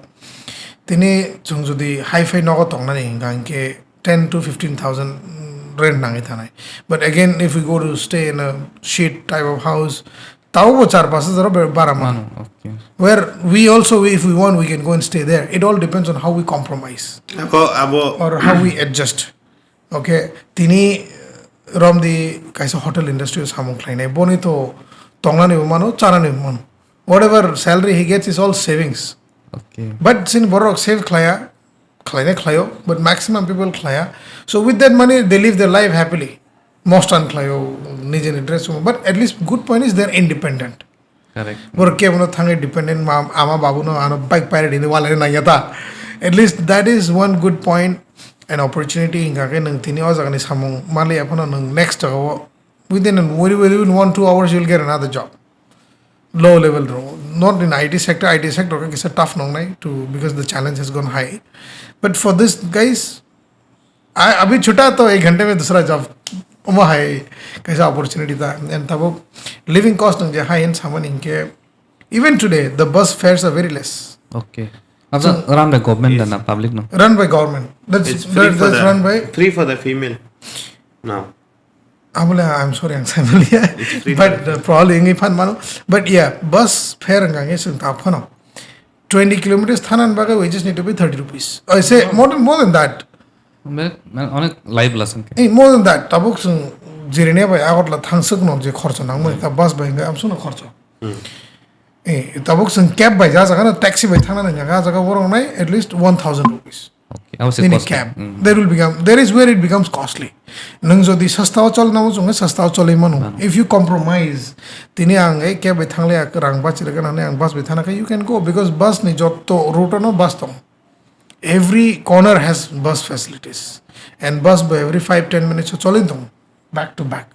Tini chwng jodi hi-fi nogo tongnani hwnkha hwnkhe ten to fifteen thousand rent nangwi thanai. But again, if we go to stay in a shed type of house, Tabo bo char pash hajar o bara mano. Mano, okay. Where we also, if we want, we can go and stay there. It all depends on how we compromise Ako abo or how we adjust. Okay, tini romdi kaisa hotel industry o samung khlainai. Boni to tongnani bo mano, chanani bo mano. Whatever salary he gets is all savings. Okay. But sin borok save khlaya, khlaina khlaio, but maximum people khlaya. So with that money, they live their life happily. Most an khlaio, nijeni dress, but at least good point is they're independent. Correct. Borok kebono thangwi dependent ma ama babuno ano bike pirate hini walai nangya ta. At least that is one good point and opportunity. Hingkha khe nwng tini o jagani samung manliya phano nwng next jagao within, within one two hours you'll get another job. Low level rw, not in I T sector. I T sector khe kisa tough nongnai to, because the challenge has gone high. But for this guys, I, अभी छुट्टा तो एक घंटे में दूसरा job, omo hai kaisa opportunity ta. And tabuk living cost nang je high in samani hinkhe, even today the bus fares are very less. Okay. Absa run by government da na public no. Run by government. That's it's free that, for that's the run by. Free for the female. No. Abole, I'm sorry, ang sai maliya. free But uh, probably ingi phan mano. But yeah, bus fare ngang isung ta phano. Twenty kilometers thanan bagai we just need to pay thirty rupees. I say more than, more than that. Mere- mere- Onek live lesson ke. Eh, more than that, tabuk sung jirine bai Agartala thangsuk no je khorcha nang mani ta bus bai ngai amsung no khorcha. Eh, tabuk sung cab bai ja jaga na taxi bai thangna nang jaga jaga borok nai at least one thousand rupees. Okay. I was a Nini cost. cab. Mm. There will become, there is where it becomes costly. Nung jodi sastao chol namo chungo sastao choli mano. If you compromise, tini ang ei cab bai thangle rang bachile ganane ang bus bai thana khe you can go because bus ni jotto route no bus tong. Every corner has bus facilities and bus by every five ten minutes choli tong back to back.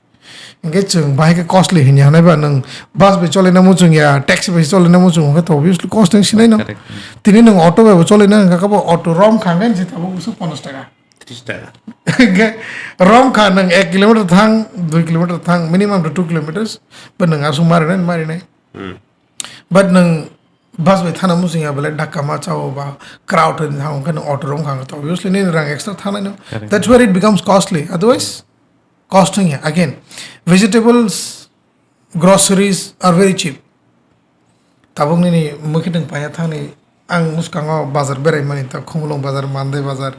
Engke chwng bahai khe costly hinwi hanai ba nwng bus bai choli na muchung ya taxi bai choli na muchung khe to obviously cost wng sinai no. Correct. Tini nwng auto bai bo choli na wngkha khe bo auto rom kha khe je tabuk bwswk ponchash taka. Tris taka. Hingke rom kha nwng ek kilometer thang, dui kilometer thang, minimum to two kilometers, but nwng aswk marinai, marinai. Hmm. But nwng bus bai thana muchung ya bole dhakka ma chao ba crowd ni thang khe nwng auto rom kha to obviously nini rang extra thangnai no. Correct. That's where it becomes costly. Otherwise, cost wng ya. Again, vegetables, groceries are very cheap. Tabuk nini mukitwng paya thangni ang muskango bazar berai mani ta Khumulwng bazar, Mandai bazar.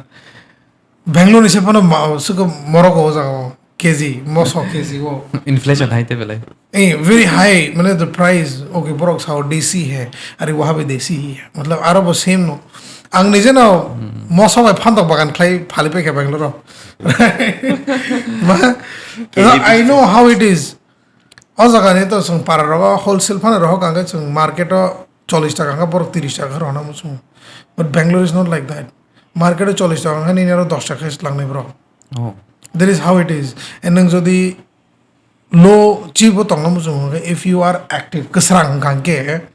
Bangalore ni se phano ma- suko morok o jaga o K G, moso K G o. Inflation hai te belai. Eh, very high, mane the price, okay, borok sao desi hai, are waha bhi desi hi hai. Matlab, aro bo same no. Ang nije no moso bai phantok bagan khlai phali pekha Bangalore o. Ma- I know how it is. O jaga ni to sung para rogo wholesale phano rohok ang sung market o chollish taka ang borok trish taka rohna muchung. But Bangalore is not like that. Market o chollish taka ang nini aro dos taka se langnai borok. Oh. That is how it is. And nang jodi low cheap o tongna muchung hwnkhe, if you are active, kwsrang hwnkha hwnkhe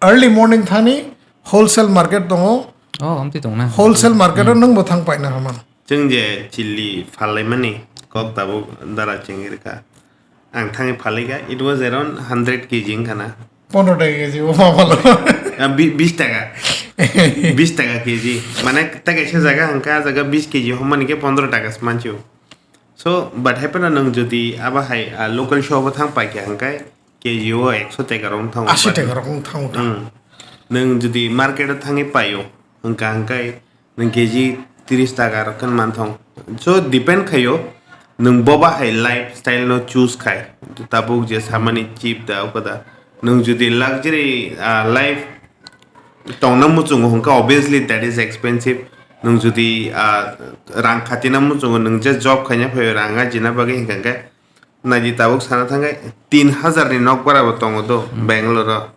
early morning thani wholesale market tongo, Oh, amtwi tong na. Wholesale market o nwng bo thang paina hamano. Chwng je chilli phalaimani kok tabuk dara chengirkha. Ang thangwi phalaikha, it was around hundred K G wngkha na. Pondro taka K G o ma phalo. Ah, bi- bis taka. Bis taka K G. Mane ta kaisa jaga hwnkha, ah jaga bis K G hommani khe pondro taka se manchio. So, but hai phano nwng jodi abo hai, ah, local shop o thang paikha hwnkhe K G o ekso taka rok wng thango. Ashi taka rok wng thango ta. Hmm. Nwng jodi market o thangwi paio, hwnkha hwnkhe nwng K G tris taka rok khe man thong. So, depend khaio, nwng boba hai lifestyle no choose khai. Tabuk je samani cheap da, o kada. Nwng jodi luxury, ah, life tongna muchungo hwnkha, obviously that is expensive. Nwng jodi, ah, rang khatina muchungo, nwng je job khaina phaio, rang ajina bagwi hwnkha hwnkhe, naidi tabuk sana thangkhe tin hazar ni nok bara bo tongo do Bangalore o.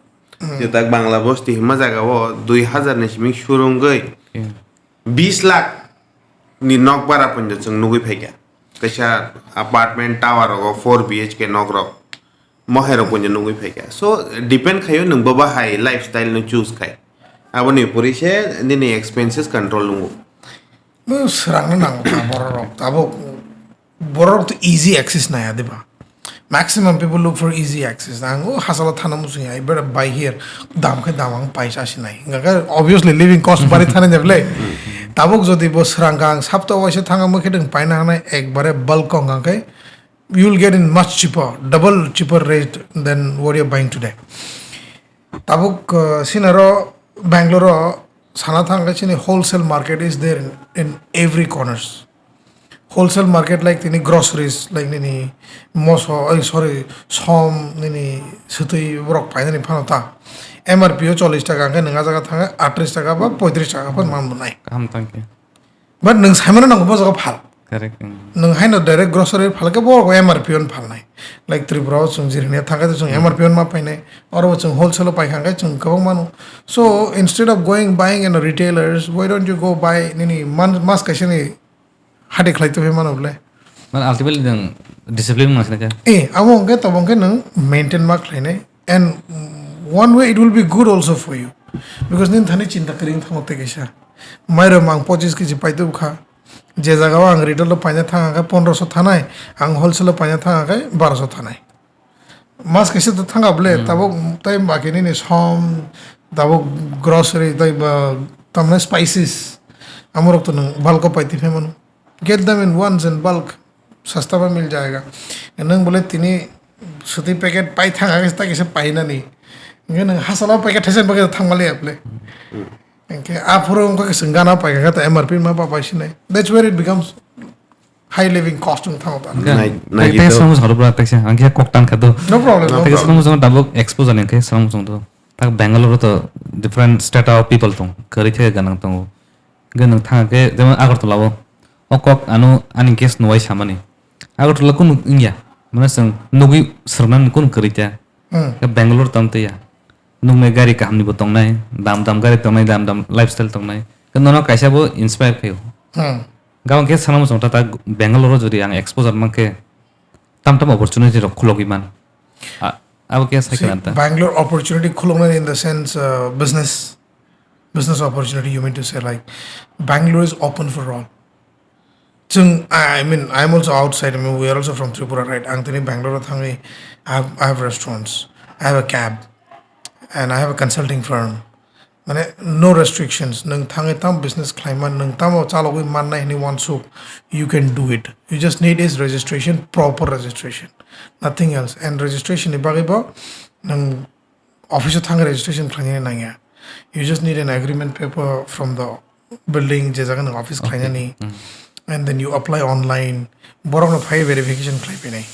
Je tak Bangla bosti hima jaga o dui hazar ni simi shuru wngwi Okay. bis lakh ni nok bara poito chwng nugwi phaikha. Kaisa apartment tower rogo four B H K nok rok. Mohai rok poito nugwi phaikha. So, depend khaio nwng boba hai lifestyle no choose khai. Aboni pori se nini expenses control nungo. Bo srangno nango ta borok rok. Tabuk borok to easy access naya diba. Maximum people look for easy access. Ang o hasalo thana muchung ya, I better buy here. Dam khe dam ang paisa sinai. Hingkha khe obviously living cost bari thani de ble. Tabuk jodi bo srang kha ang sapta waisa thanga mukhe ding paina hanai ekbare bulk wng kha khe you will get in much cheaper, double cheaper rate than what you're buying today. Tabuk, uh, sinaro Bangalore o sana thangkhe chini wholesale market is there in, in every corners. Wholesale market like tini groceries, like nini moso, oi, sorry, som, nini swtwi borok painani phano ta. M R P o chollish taka hwnkhe nwng a jaga thangkhe atris taka ba poitris taka phano man monai. Kaham tangkhe. But nwng saimano nango bo jaga phal. Correct. Mm. Nwng haino direct grocery phal khe bo M R P on phalnai. Like Tripura o chwng jirhini thangkhe chwng M R P on ma painai. Oro bo chwng wholesale o paikha khe chwng kwbang mano. So instead of going buying in a retailers, why don't you go buy nini man-, mas kaisa ni hati khlai tongwi mano ble. Man ultimately nwng discipline ma sinai khe. Eh, abo hwnkhe tobo hwnkhe nwng maintain ma khlainai. And one way it will be good also for you. Because nini thani chinta kwrwi wng thangma tei kaisa. Mairum ang pochis kg paitubkha. Je jagao ang retail o paina thang khe pondroso thanai, ang wholesale o paina thang khe baroso thanai. Mas kaisa to thanga ble, tabuk tai baki nini som, tabuk grocery, tai ba, tamne spices. Amorok to nwng bulk o paiti phai mano. Get them in once in bulk. Sasta ba mil jayega. Nwng bole tini swtwi packet pai thang khe ta kisa painani. Hwnkhe nwng hasalo packet thaisa packet thang mali aple. Hwnkhe aphuru wngkha khe chwng gana paikha khe ta M R P ma pa pai sinai. That's where it becomes high living cost wng thango ta. Hwnkhe Nai-, tei, naidi tei to. Swrwngmung song rwbra tei se, ang khe kok tan kha do. No problem, no Tei problem. Swrwngmung song tabuk exposure ni khe swrwngmung song do. Tak Bangalore to different state of people tong, kwrwi khe ganang tongo. Hwnkhe nwng thang khe jemon Agartala o, o kok ano ani guest no wai samani. Agartala kunu wngya, mane chwng nugwi swrwngnani kunu kwrwi ta. Hmm. Khe Bangalore tam twi ya. Nuknai gari kahamni bo tongnai, dam dam gari tongnai, dam dam lifestyle tongnai. Khe nono kaisa bo inspire khaio. Hmm. Gabang khe sana muchung ta, ta Bangalore o jodi ang exposure mankhe tam tam opportunity rok khulogwi man. A-, abo khe sai See, khe ta. Bangalore opportunity khuloknani in the sense, uh, business, business opportunity you mean to say, like, Bangalore is open for all. Chwng, I, I mean, I'm also outside. I mean, we are also from Tripura, right? Ang tini Bangalore thangwi, I have, I have restaurants, I have a cab, and I have a consulting firm. Mane, no restrictions. Nwng thangwi tam business khlaiman, nwng tamo chalogwi mannai hwnwi uansuk, you can do it. You just need is registration, proper registration, nothing else. And registration ni bagwi bo nwng office o thangwi registration khlainani nangya. You just need an agreement paper from the building, je jaga nwng office Okay. khlainani. Mm. And then you apply online. Borok no phai verification khlai phinai.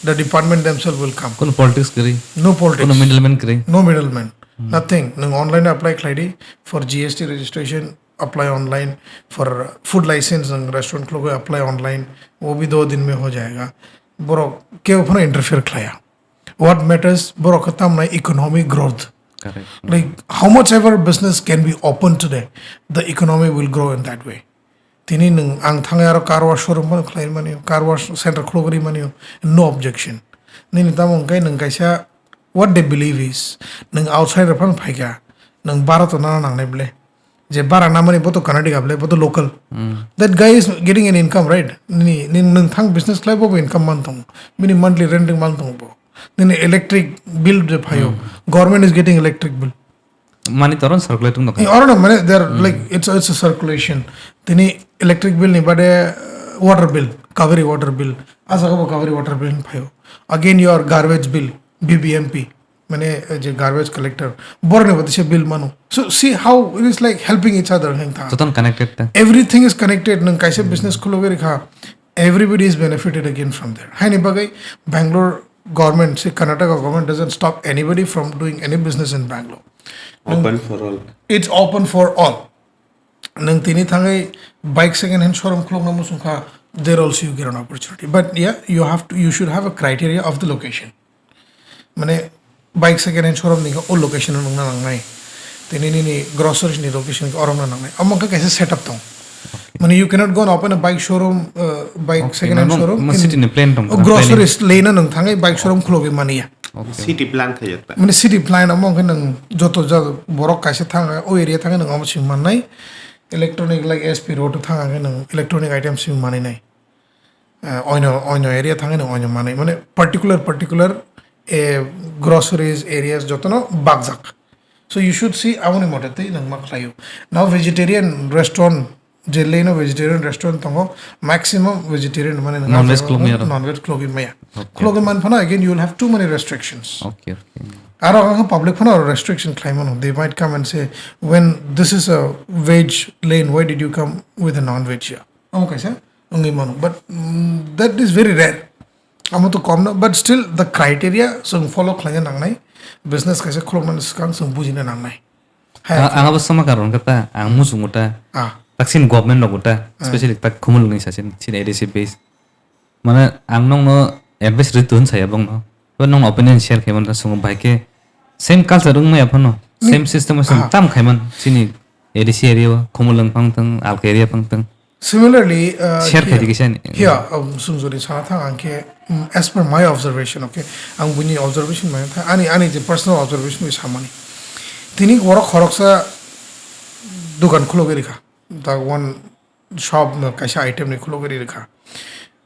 The department themselves will come. Kono politics kwrwi? No politics. Kono middleman kwrwi? No middleman. Hmm. Nothing. Nwng online apply khlai di for G S T registration, apply online for food license, nwng restaurant khulogwi apply online. Wo bhi do din mein ho jayega. Borok keu phano interfere khlaiya. What matters, borok khe tamnai economic growth. Correct. Like, how much ever business can be open today, the economy will grow in that way. Tini nwng ang thangwi aro car wash showroom phano khlai mani, car wash center khulugwi mani, no objection. Nini tamo hwnkhe nwng kaisa, what they believe is, nwng outsider phano phaikha, nwng Bharat o nana nangnai ble. Je bara namani bo to Karnataka ble, bo to local. Hmm. That guy is getting an income, right? Nini, nini nwng thang business khlai bo income man tongo. Bini monthly rent man tongo bo. Nini electric bill je phaio. Hmm. Government is getting electric bill. Mani toron circulate wng Eh, tongkha. Oro no, mane, they are Hmm. like, it's, it's a circulation. Tini electric bill ni bade, uh, water bill, Kaveri water bill. Asa ko Kaveri water bill phaio. Again, your garbage bill, B B M P. Mane, eh, je garbage collector, borok ni bade se bill mano. So see how it is like helping each other heng tha. Joton connected ta. Everything is connected. Nwng kaisa business khulogwi rikha, everybody is benefited again from there. Haini bagwi Bangalore government, se Karnataka government doesn't stop anybody from doing any business in Bangalore. Open for all. It's open for all. Nwng tini thangwi bike second hand showroom khulokna muchung kha, there also you get an opportunity. But yeah, you have to, you should have a criteria of the location. Mane, bike second hand showroom ni o location o nungna nangnai. Tini nini groceries ni location khe oro wngna nangnai. Omo khe kaisa setup tong. Mane, you cannot go and open a bike showroom, uh, bike Okay, second hand no, no, showroom mo in city ni plan tong, o planning. Groceries lena nung thangwi bike showroom khulogwi mani ya. Okay. City plan khaijak ta. Mane, city plan omo khe nung joto, joto borok kaisa thang, o area thangwi nung omo sing mannai. Electronic, like S P road thang khe nung electronic items sing mani nai. Eh, oino, oino area thangwi nwng oino manwi, mane particular, particular, eh, groceries areas jotono bakjak. So you should see aboni mote tei nwng ma khlaio. Now vegetarian restaurant Je lane o vegetarian restaurant tongo, maximum vegetarian mane nang Non-veg khulogwi maya. Non-veg khulogwi maya. Okay, khulogwi okay. Man phano again you will have too many restrictions. Okay, okay. Aro ang public phano restriction khlai mano. They might come and say, "When this is a veg lane, why did you come with a non-veg here?" Omo kaisa wngwi mano. But mm, that is very rare. Amo to kom no, but still the criteria chwng follow khlaina nangnai. Business kaisa khuloknani swkang chwng bujina nangnai. Hai ang ang abo sama karon kata ang muchungo ta. Ah. Tak sin government logo ta, ah, especially tak khumul ni sasin sin A D C base. Mana ang nong no advice ri tun saya bong no. Ba nong opinion share khe man ta sungo bai ke same culture wng maya phano. Ni- same system ah. Tam khai man sini A D C area o khumul lang phang tang, alka area phang tang. Similarly, uh, share here, khaidi kisa ni. Here, um, sumjori sana thang ang khe, um, as per my observation, okay, ang buni observation maya thang, ani, ani je personal observation ni samani. Tini borok khoroksa dukan khulogwi rikha, the one shop no kaisa item ni khulogwi rikha.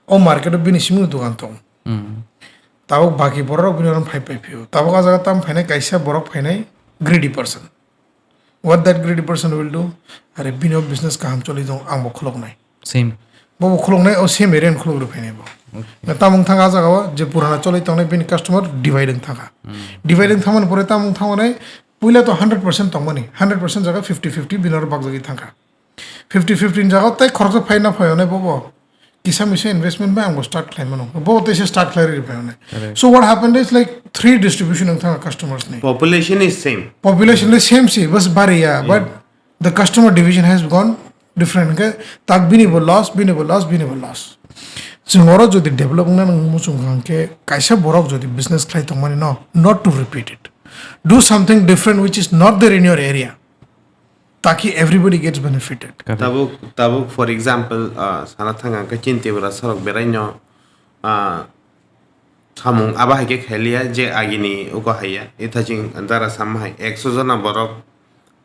O market o bini simi dukan tong. Hmm. Tabuk baki borok bini oro phai phai phio. Tabuk a jaga tam phainai kaisa borok phainai greedy person. What that greedy person will do? Are bini o business kaham choli dong, ang bo khuloknai. Same. Bo bo khuloknai, o same area ni khulok rw phainai bo. Okay. Na tamung thang a jaga o je purana choli tongnai bini customer divide wng thangkha. Hmm. Divide wng thangmani pore tamung thangmani puila to hundred percent tongmani, hundred percent jaga fifty fifty bini oro bakjagwi thangkha. Fifty fifty ni jaga o tei khoroksa phai na phai onai bo bo. Kisa misa investment bai ang bo start khlai mano. Bo tei se start khlai rwi phai onai. Correct. So what happened is like three distribution wng thang customers ni. Population is same. Population le same si, bas bari ya, yeah, but the customer division has gone different. Ke tak bini bo loss, bini bo loss, bini bo loss. Chwng oro jodi develop wngna nang muchung kha hwnkhe kaisa borok jodi business khlai tongmani no, not to repeat it. Do something different which is not there in your area. Taki everybody gets benefited. Correct. Tabuk, tabuk, for example, ah, sana thang ang khe chini Tripura sorok berai no, ah, samung abo hai khe khailiya je agini uko haiya. Itha ching dara sama hai ekso jona borok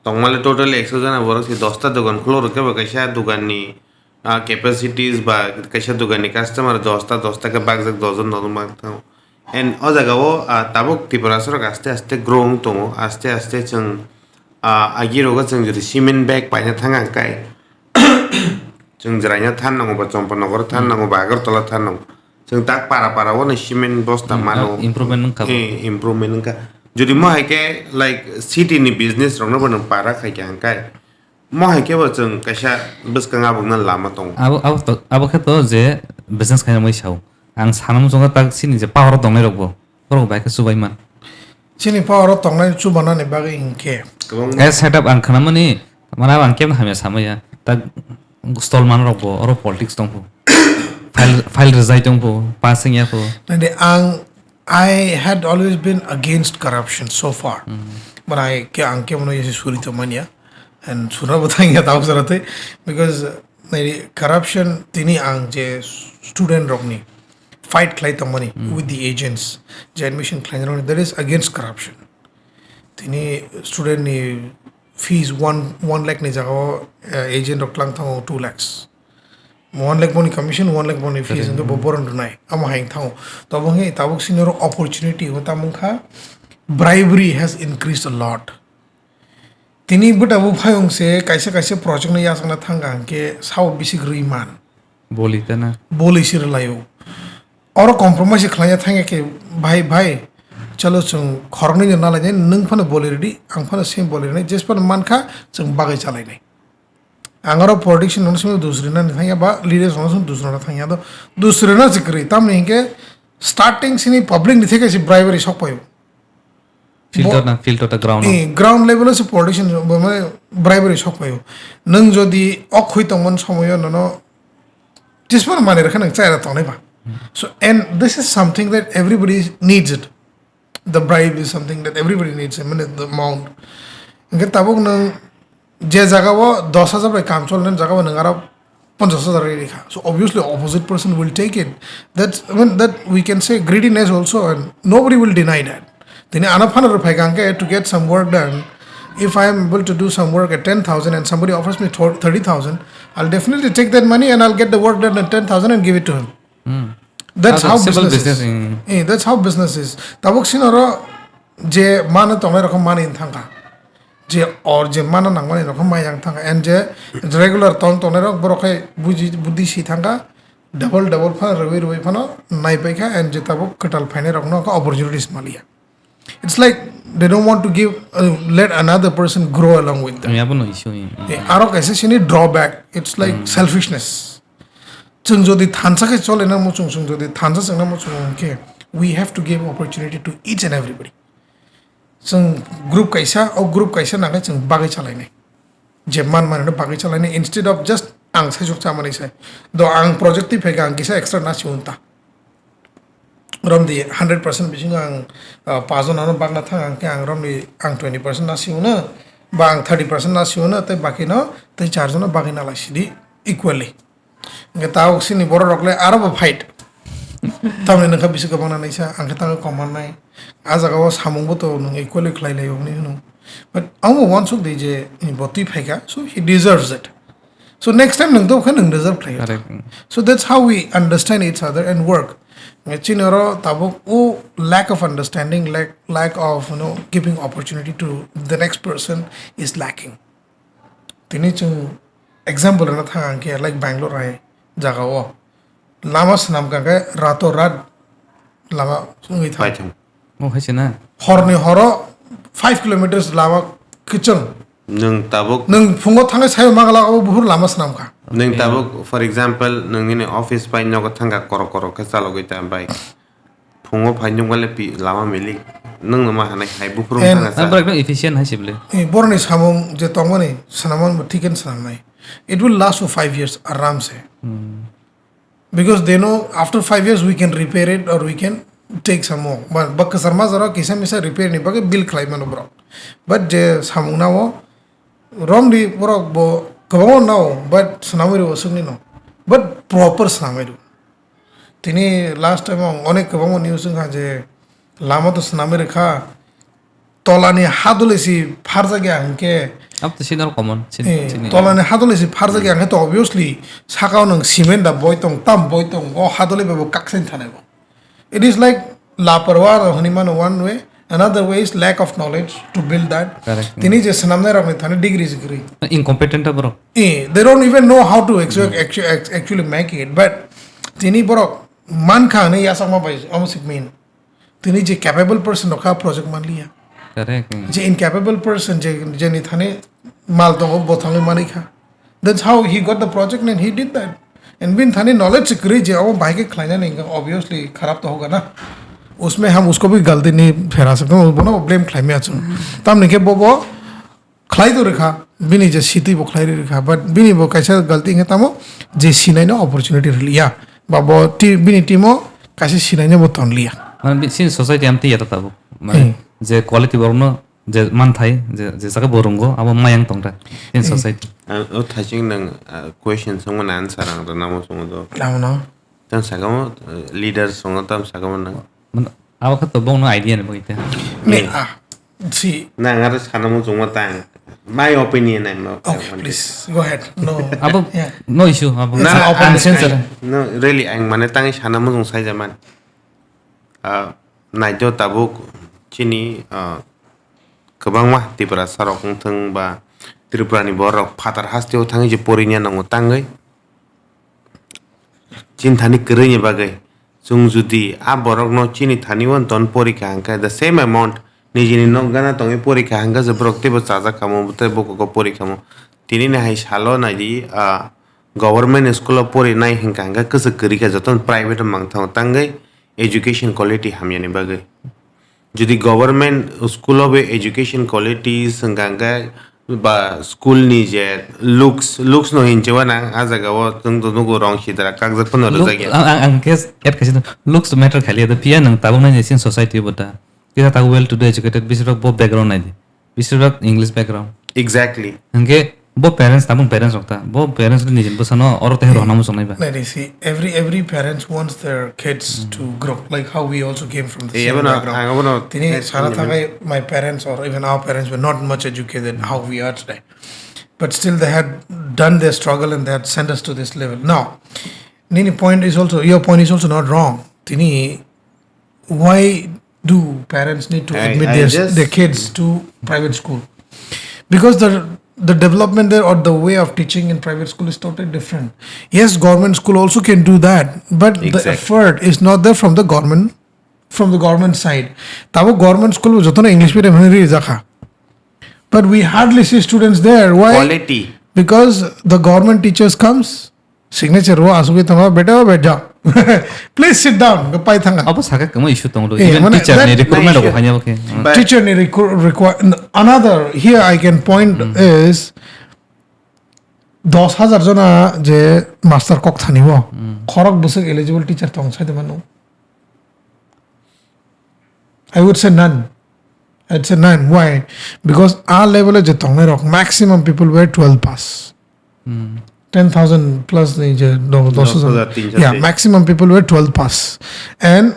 tongmale, totally ekso jona borok se dosta dogan khulok rwkhe bo kaisa dogan ni ah, capacities ba kaisa dogan ni customer dos ta, dos ta khe bakjak, dos jon, dos jon bak thango. And o jaga o, ah, tabuk Tiprasa rok aste aste grow wng tongo, aste aste chwng, ah, agi rogo chwng jodi cement bag paina thang ang kai, chwng Jwraina than nango ba Champanagar than nango ba Agartala than nango, chwng tak para para o no cement bosta mano. Improvement wngkha bo. Eh, improvement wngkha. Jodi mo hai khe, like, city ni business rok no bo nwng para khai khe ang kai, mo hai khe bo chwng kaisa bwskang abukna lama tongo. Abo, abo to, abo khe to je business khaina mai sao. Ang sana muchungo tak sini je power o tongnai rok bo. Borok bai khe chubai man. Chini power o tongnai chubanani bagwi hinkhe. Kwbangma. Eh, setup ang khnamani, mana ang kebo hamya samaya. Tak stall man rok bo, oro politics tong pho. File, file rwjai tong pho, pass wngya pho. Nadi ang I had always been against corruption so far. But I ke ang ke mano yesi suri to manya and sura batang ya tau sara te because uh, nai corruption tini ang je student rok ni fight khlai tong mani with the agents je admission khlai rok ni that is against corruption. Tini student ni fees one one lakh ni jaga o uh, agent rok tlang thango two lakhs. One lakh boni commission, one lakh boni fees, hingke bo boron rwnai. Amo hai thango. Tabuk hingke tabuk sini oro opportunity, o tamo wngkha bribery has increased a lot. Tini bwta bo phayung se kaisa kaisa project no yachakna thangka hingke sao bisi rwi man. Boli tana. Boli se rwlaio. Oro compromise khlaiya thangya khe, bhai, bhai, chalo chwng khoroknwi no nalainai, nwng phano boli rwdi, ang phano same boli rwnai, jes phano mankha chwng bagwi chalainai. Ang oro politician rokno simi dusrinani thangya ba leaders rokno simi dusrina thangya do dusrina se kwrwi tamni hinkhe starting sini public ni theke se bribery sok paio. Filter na filter ta ground. Eh, ground level o se politician mane bribery sok paio. Nwng jodi ok khui tongmani somoyo nono tismano manwi rwkha nwng chaya tongnai ba. So and this is something that everybody needs it. The bribe is something that everybody needs, I mean, the amount. Hingke tabuk nwng je jaga o dos hajar bai kam cholnani jaga o nwng aro ponchash hajar ri rikha. So obviously opposite person will take it. That's, I mean, that we can say greediness also, and nobody will deny that. Tini ano phano rwphai kha hingke to get some work done. If I am able to do some work at ten thousand and somebody offers me thirty thousand, I'll definitely take that money and I'll get the work done at ten thousand and give it to him. Hmm. That's how simple business is. Eh, that's how business is. Tabuk sini oro je mano tongnai rokho mani thangkha. Je or je mana nangmani rok khe mai yang thangkha, and je regular tong tongnai rok borok khe buji, budi si thangkha, double double phano rwui rwui phano nai paikha, and je tabuk kwtal phainai rokno khe opportunities maliya. It's like they don't want to give, uh, let another person grow along with them. Abo no issue. Eh, aro kaisa sini drawback, it's like selfishness. Chwng jodi thansa khe chole na muchung, chwng jodi thansa chwng na muchung khe, we have to give opportunity to each and everybody. Chwng group kaisa, o group kaisa nangkhe chwng bagwi chalainai. Je man manino bagwi chalainai, instead of just ang saisuk chamani sai. Do ang project twi phaikha, ang kisa extra nasi unta. Romdi hundred percent bisingo ang, ah, pajon ano bagna thang, ang khe ang romdi ang twenty percent nasi uno, ba ang thirty percent nasi uno, tei bakino tei charjono bagwi nalai sidi equally. Hingke tabuk sini borok rok le aro bo fight. Tamni nokha bisi kwbangna naisa, ang khe tangwi kom mannai. A jaga o samung bo to nwng equally khlai lai o hwnwi hwno. But amo uansuk di je bo twi phaikha, so he deserves it. So next time nwng to khe nwng deserve khlai o. Correct. So that's how we understand each other and work. Chini oro tabuk o lack of understanding, lack, lack of, you know, giving opportunity to the next person is lacking. Tini chwng example rwna thang ang khe, like, Bangalore hai jaga o lama swnam kha khe rato rat lama wngwi thang. Paithang. Oh, hai se na? Horni horo five kilometers lama kwchwng. Nwng tabuk Nwng phungo thangwi sayo magala o buphuru lama swnam kha. Nwng tabuk, for example, nwng nini office bai nogo thangkha korok korok khe chalogwi ta bai. Phungo phai nukmale pi lama milik. Nwng no ma hanai hai buphuru And thangkha sa. Borok no efficient hai se bwle. Eh, boroni samung je tongmani swnamani bo thik khe swnamnai. It will last for five years aramse. Hmm. Because they know after five years we can repair it or we can take some more. But ba kwchar majaro kisa misa repair ni bagwi build khlai mano borok. But je samung nao romdi borok bo kwbangma nao, but swnamwi rw aswkni no. But proper swnamwi rw. Tini last time ang onek kwbangma news wngkha je lama to swnamwi rwkha, tolani hadole si pharjak ya hwnkhe, Up to senior common, sin-, eh, senior. Tolani hadole si pharjak ya hwnkhe to obviously sakao nwng cement da boi tong, tam boi tong, o hadole bebo kaksen thanai bo. It is like laparwa hwnwi mano one way, another way is lack of knowledge to build that. Correct. Tini je swnamnai rokni thani degree si kwrwi. Incompetent ta borok. Eh, they don't even know how to actu-, actu-, act-, actually make it. But tini borok mankha hwnwi yasakma bai omo sikmin. Tini je capable person rok kha project manliya. Correct. Je incapable person je, jeni thani mal tongo bo thangwi manwi kha. That's how he got the project and he did that. And bin thani knowledge se kwrwi je omo bahai khe khlainani hwnkhe obviously kharap to hoga na. Usme hum usko bhi galti nahi phera sakte, bono blame khlaimaya chwng. Tamni khe bo bo khlai do rwkha, bini je sitwi bo khlai rwkha, but bini bo kaisa galti hwnkhe tamo je sinaino opportunity rwliya, ba bo ti-, bini team o kaisa sinaino bo tonliya. Mane bi-, chini society amtwi ya ta tabuk. Mane Hmm. je quality borokno je manthai, je, je jaga bo rwngo, abo mayang tongkha chini Hmm. society. Ah, o thaising nang, ah, question songmani answer ang rwnamo chwngno. Tamo no? Tang sakamo, eh, leader songo tam sakamo nang. Mano, abo khe to bongno idea ni bagwi te. Ne, Eh. ah, si. Nang aro sanamo chwngma tang. My opinion, I'm not. Okay, please, go ahead. No. Abo, Yeah. no issue, abo. It's Na, an open ah, discussion. No, really, ang mane tangwi sanamo chwng sai jaman. Ah, naito tabuk chini, ah, kwbangma Tiprasa rok wngthung ba Tripura ni borok phatar hasteo thangwi je porinya nango tangwi. Chini thani kwrwini bagwi, chwng jodi a borokno chini thani-o don porikha hwnkhe, the same amount nijini nok gana tongwi porikha hwnkhe, je borok teibo chajak kamo, tei bukugo porikha mo. Tinini hai salo naidi, ah, government school-o porinai hwnkha hwnkhe kwchwk kwrwikha, jotono private-o mangthango tangwi education quality hamyani bagwi. Jodi government school o be education quality swngkha hwnkhe ba school ni je looks, looks no hinwi uanang, a jaga o chwng to nugo rong sidra kakjak phano Look, rwjak ya. Ang, ang, ang khe add khaisano, looks matter khailiya da, phiya nwng tabuk nai sin society bo da. Kisa tabuk well to do educated, bisibak bo background nai di. Bisibak English background. Exactly. Hwnkhe bo parents, tabuk parents rok ta. Bo parents ni nijin bwsano oro tei Hmm. rohorna muchung nai ba. Nai di, see, every, every parents wants their kids Hmm. to grow, like how we also came from the Eh, same abono, background. ang abono, Tini eh, sana eh, thangai, my parents or even our parents were not much educated how we are today. But still they had done their struggle and they had sent us to this level. Now, nini point is also, your point is also not wrong. Tini, why do parents need to I, admit I their, just their kids to private school? Because the the development there or the way of teaching in private school is totally different. Yes, government school also can do that, but the Exactly. effort is not there from the government, from the government side. Tabo government school jotono English medium hwnwi ri jakha. But we hardly see students there. Why? Quality. Because the government teachers comes, signature o asugwi tongma, "Beta, beta, please sit down," pai thanga. Abo saka kamo issue tong do. Eh, Even mane, teacher ni that- recruitment Issue. rok hanya ke. But- Teacher ni requ- require another here I can point is dos hajar jona je master kok thani o khorok bwswk eligible teacher tong sai de manu. I would say none. I'd say none. Why? Because our level je tongnai rok maximum people were twelve pass. Ten thousand plus ni je do- dos hajar. Dos hajar, tin hajar Yeah, te. Maximum people were twelve pass. And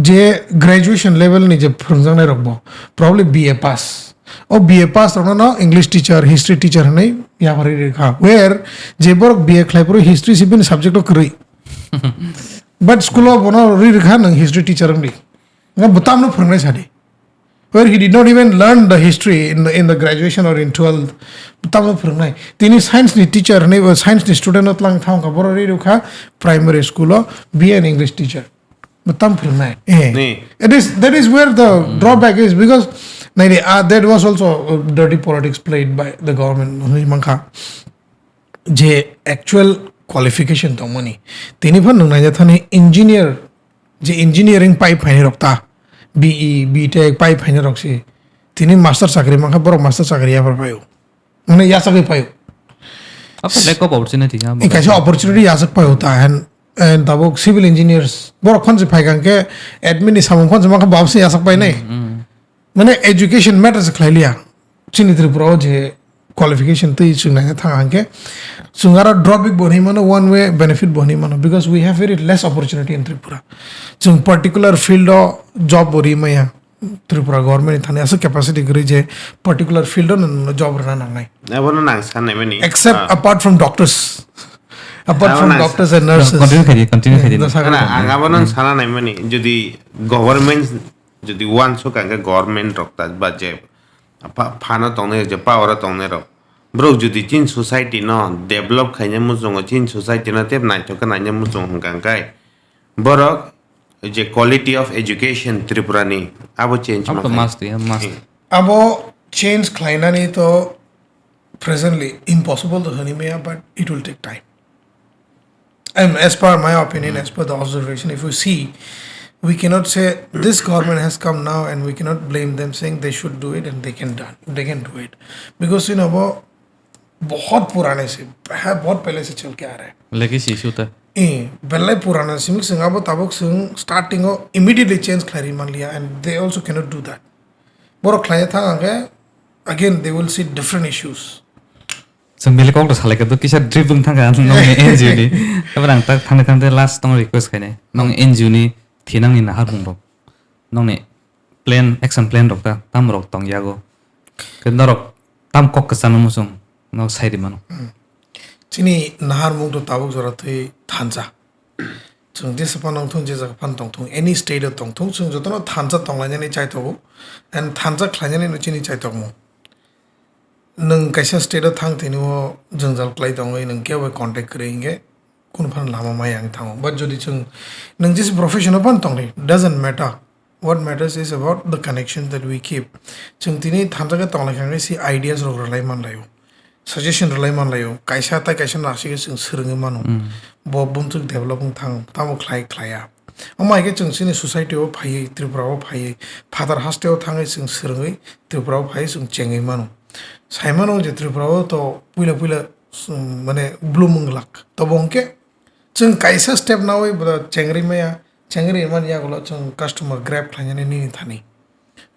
je graduation level ni je phwrwngjaknai rok bo probably B A pass. O B A pass rokno no English teacher, history teacher hwnwi yapharwi rikha. Where je borok B A khlai phuru history si bini subject o kwrwi. But school o bono ri rikha nwng history teacher wngdi. Nga bwtamno phwrwngnai sadi. Where he did not even learn the history in the, in the graduation or in twelfth. Bwtamno phwrwngnai. Tini science ni teacher hwnwi, science ni student no tlang thang kha, boro ri rikha primary school o B A and English teacher. Bwtam phwrwngnai. Eh. Ni. It is, that is where the drawback is because nai, uh, that was also uh, dirty politics played by the government hwnwi mankha. Je actual qualification tongmani. Tini phan nwng naina thani engineer, je engineering pai phaini rok ta, B E, B Tech pai phaini rok si. Tini master chakri mankha, borok master chakri yapar paio. Mane yachagwi paio. Apa lack of opportunity ya. I kaisa opportunity yachak paio ta hen, hen tabuk civil engineers. Borok khonse phai kang khe admin ni samung khonse mankha babsi yachak painai. Mane education matters khlai liya. Chini Tripura o je qualification twi chwng naina thang hangkhe chwng aro drawback bo hinwi mano, one way benefit bo hinwi mano, because we have very less opportunity in Tripura. Chwng particular field o job bo ri maya. Tripura government ni thani aswk capacity kwrwi je particular field o nwng job rwna nangnai. Abono nang sanai mani. Except apart from doctors. Apart Abo from nang doctors and nurses. Continue khaidi, continue khaidi. Nasa- Ana ang abono sana nai mani jodi government jodi uansuk ang khe government rok ta ba je pha- phano tongnai je power o tongnai rok borok jodi chin society no develop khaina muchungo chin society no tep naithok khe naina muchung hwnkha hwnkhe borok je quality of education Tripura ni abo change Abo to ma must ya, must. Abo change khlainani to presently impossible to hwnwi maya, but it will take time. And as per my opinion, as per the observation, if you see, we cannot say this government has come now and we cannot blame them saying they should do it and they can done, they can do it. Because you know, abo bahut purane se, bahut pehle se chal ke aa raha hai. Legacy issue ta. Eh, belai purana simi swng abo tabuk swng starting o immediately change khlai ri manliya and they also cannot do that. Borok khlai thang hwnkhe again they will see different issues. Chwng beli kok to salai khe to kisa drip wng thang kha nongni N G O ni. Tabar ang tak thangni thangte last tong request khainai. Nong N G O ni thinangni naharmung rok. Nongni plan, action plan rok ta tam rok tong yago. Khe norok tam kok kwchangno muchung no sai ri mano. Chini naharmung to tabuk jora twi thansa. Chwng jesa phano wngthung, je jaga phano tongthung, any state o tongthung, chwng jotono thansa tonglainani chaithogo. And thansa khlainani no chini chaithokmung. Nwng kaisa state o thang tini o jwngjal klai tongwi nwng kebo contact kwrwi hinkhe kunu phano lama maya wng thango. But jodi chwng nwng jesa profession o phano tongdi, doesn't matter. What matters is about the connection that we keep. Chwng tini thansa khe tonglaikha hwnkhe si ideas rok rwlai manlaio. Suggestion rwlai manlaio, kaisa tai kaisa nasikhe chwng swrwngwi mano. Bo bumtwk develop wng thang, tamo khlai khlaiya. Omo hai khe chwng chini society o phaiwi, Tripura o phaiwi, phatar haste o thangwi chwng swrwngwi, Tripura o phaiwi chwng chengwi mano. Sai mano je Tripura o to puila puila, um, mane bloom wng glak. Tobo hwnkhe chwng kaisa step nawi bo chengri maya, chengri mani yagulo chwng customer grab khlainani nini thani.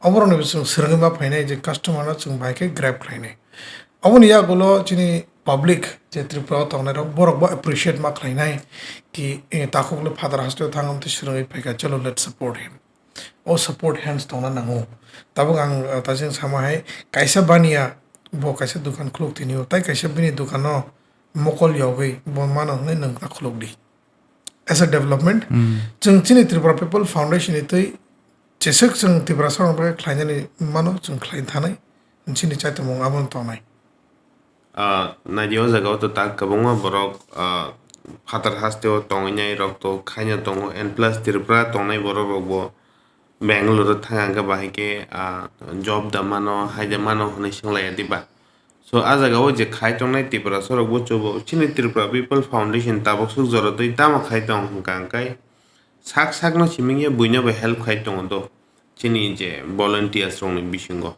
Oborokni bo chwng swrwngwi ma phainai je customer no chwng bai khe grab khlainai. Oboni yagulo chini public je Tripura o tongnai rok borok bo appreciate ma khlainai ki, eh, takhuk le phatar haste o thang amtwi swrwngwi phaikha, chalo, let's support him. O support hands tongna nango. Tabuk ang, uh, tasing sama hai kaisa baniya bo kaisa dukan khuluk tini o tai kaisa bini dukan o mokol yogwi bo mano hwnwi nwng ta khuluk di. As a development, chwng chini Tripura People Foundation ni twi jeswk chwng Tiprasa rok bai khlainani mano chwng khlai thanai. Chini chaitomung abono tongnai. Ah, naidi o jaga o to tak kwbangma borok, ah, phatar haste o tongwi nai rok to khaina tongo, and plus Tripura tongnai borok rok bo Bangalore o thang hwnkhe bahai khe, ah, job da mano, hai da mano hwnwi swng lai ya diba? So, ah jaga o je khai tongnai Tiprasa rok bo chubo chini Tripura People Foundation tabuk swk jora twi tamo khai tong hwnkha hwnkhe sak sak no simi ya buino bo help khai tongo do chini je volunteers rok ni bisingo.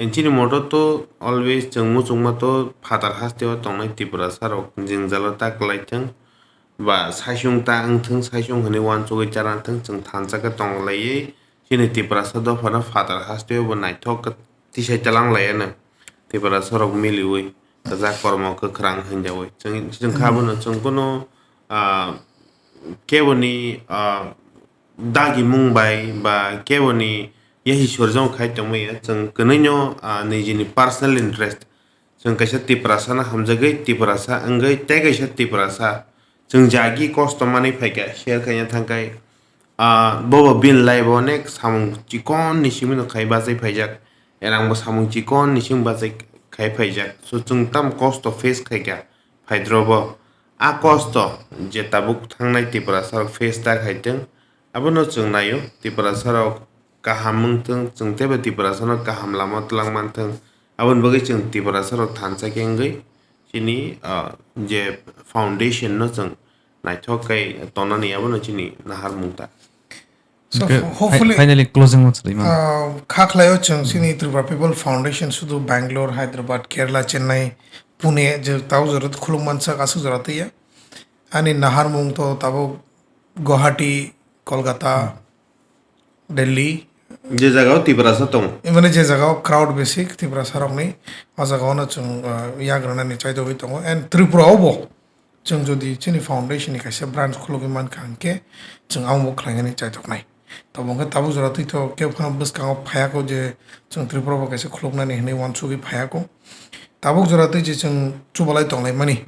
And chini moto to always chwng muchungma to phatar haste o tongnai Tiprasa rok jwngjal o ta kwlai thwng ba saisung ta wng thwng, saisung hwnwi uansugwi chana thwng, chwng thansa khe tong laiwi chini Tiprasa dopha no phatar haste o bo naithok khe tisai talang lai ano Tiprasa rok miliwi kwchak kormo kwkhwrang hwnjawi chwng, chwng kha bono chwng kunu, ah, keboni, ah, dagimung bai ba keboni yahi sorjong khai tongmaya, chwng kwnwi no, ah, nijini personal interest, chwng kaisa Tiprasa no hamjagwi Tiprasa wngwi tei kaisa Tiprasa chwng jagi kosto manwi phaikha, share khaina thangkhai, ah, bobo bini life o onek samung chikon ni simi no khai bachai phaijak, erang bo samung chikon ni simi bachai khai phaijak, so chwng tam kosto face khaikha phaidrobo. A kosto je tabuk thangnai Tiprasa rok face ta khaitwng, abono chwng naio, Tiprasa rok kaham wngthwng, chwng teibo Tiprasa no kaham lama twlang manthwng, aboni bagwi chwng Tiprasa rok thansa khe wngwi chini, ah, je foundation no chwng naithok khe tonani, abono chini naharmung ta. So, Hwnkhe hopefully, fi-, finally closing notes rwima. Ah, kha khlaio chwng chini Tripura People Foundation sudu Bangalore, Hyderabad, Kerala, Chennai, Pune, je tau jora khuluk mansa aswk jora twiya. Ani naharmung to tabuk Guwahati, Kolkata, Delhi. Je jagao Tiprasa tongo. Mane je jagao crowd besi Tiprasa rokni, o jagao no chwng, ah, yagrwnani chaitogwi tongo. And Tripura o bo chwng jodi chini foundation ni kaisa branch khulugwi mankha hwnkhe chwng amo bo khlainani chaitoknai. Tabo hwnkhe tabuk jora twi to kebo phano bwskango phayakho je chwng Tripura bo kaisa khuluknani hwnwi uansugwi phayakho. Tabuk jora twi je chwng chubalai tonglaimani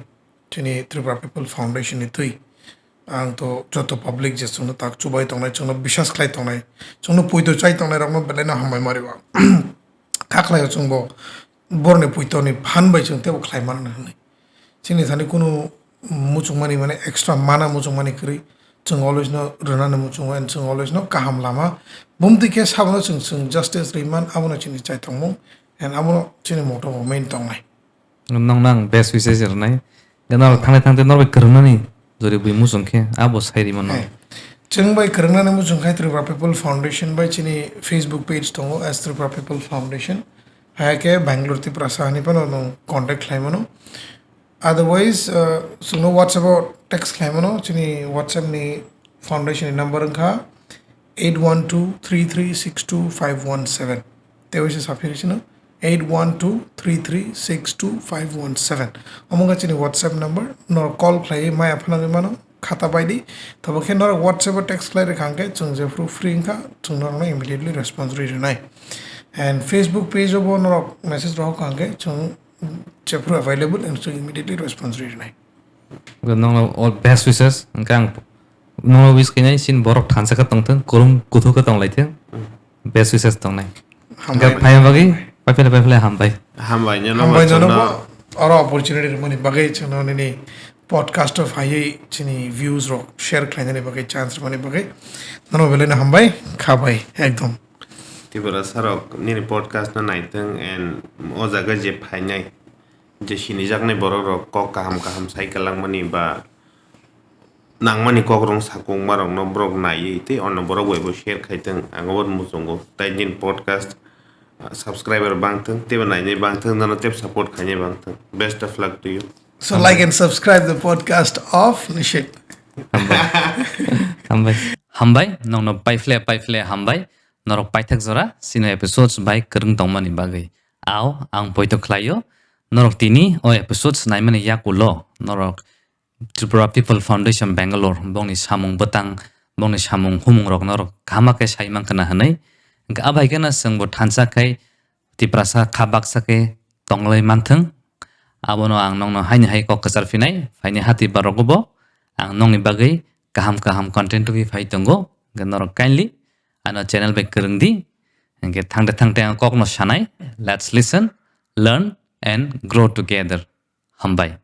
chini Tripura People Foundation ni twi. Ang to joto public je chwngno tak chubai tongnai, chwngno biswas khlai tongnai, chwngno poito chai tongnai rokno belai no hambai mari o. Kha khlaio chwngbo borokni poito ni phan bai chwng teibo khlai mano hwnwi. Chini thani kunu muchungmani mane extra mana muchungmani kwrwi. Chwng always no rwnani muchungo and chwng always no kaham lama. Bumtwi khe sabono chwng, chwng justice rwi man, abono chini chai tongmung and abono chini motto bo main tongnai. Nokno ang best wishes rwnai. Norok thangnai thangtwi norok kwrwngnani jori bui muchung khe abo sai rima no. Hey. Chwng bai kwrwngnani muchung khai Tripura People Foundation bai chini Facebook page tongo as Tripura People Foundation. Hai khe Bangalore Tiprasa hani phano nwng contact khlai mano. Otherwise, uh, chwngno WhatsApp o text khlai mano. Chini WhatsApp ni foundation ni number wngkha eight one two three three six two five one seven. Tei waisa saphiri sino eight one two three three six two five one seven. Omo wngkha chini WhatsApp number. Norok call khlaiwi maya phano mano, khata baidi. Tabo khe norok WhatsApp o text khlai rwkha hwnkhe chwng jephru free wngkha, chwng norokno immediately response rwi rwnai. And Facebook page o bo norok message rohor kha hwnkhe chwng jephru available and chwng immediately response rwi rwnai. Nokno all best wishes. Hwnkhe ang nokno wish khainai, chini borok thansa khe tongthwng, kwrwng kuthuk khe tonglaithwng. Best wishes tongnai. Hwnkhe hambai. Phaina bagwi paiphle paiphle hambai. Hambai, nino hambai, bo nono chwngno bo oro opportunity rwmani bagwi chwngno nini podcast o phaiwi chini views rok share khlainani bagwi, chance rwmani bagwi nono belai no hambai, khabai ekdom. Tiprasa rok nini podcast no naithwng and o jaga je phainai, je sinijaknai borok rok kok kaham kaham sai kwlangmani ba nangmani kokrok sakungma rokno borok naiwi tei onno borok bai bo share khaithwng, ang obo muchungo. Tai nini podcast, ah, subscriber bangthwng, teibo nainai bangthwng, nono teibo support khainai bangthwng. Best of luck to you. So, hambai. Like and subscribe the podcast of Nishit. Hambai. Hambai. Hambai, nokno paiphle, paiphle hambai. Norok paithak jora, chini episodes bai kwrwng tongmani bagwi. Ao, ang poito khlaio. Norok tini o episodes naimani yakulo, norok Tripura People Foundation Bangalore, bongni samung bwtang, bongni samung humung rok norok kaham khe sai mankha na hwnwi. Hwnkhe abai kheno chwngbo thansa khai Tiprasa kha baksa khe tonglai manthwng. Abono ang nokno haini hai kok kwchar phinai, phaini hati barok bo ang nokni bagwi kaham kaham content tubui phai tongo. Hwnkhe norok kindly ano channel bai kwrwng di. Hwnkhe thangte thangte ang kokno sanai. Let's listen. Learn and grow together. Hambai.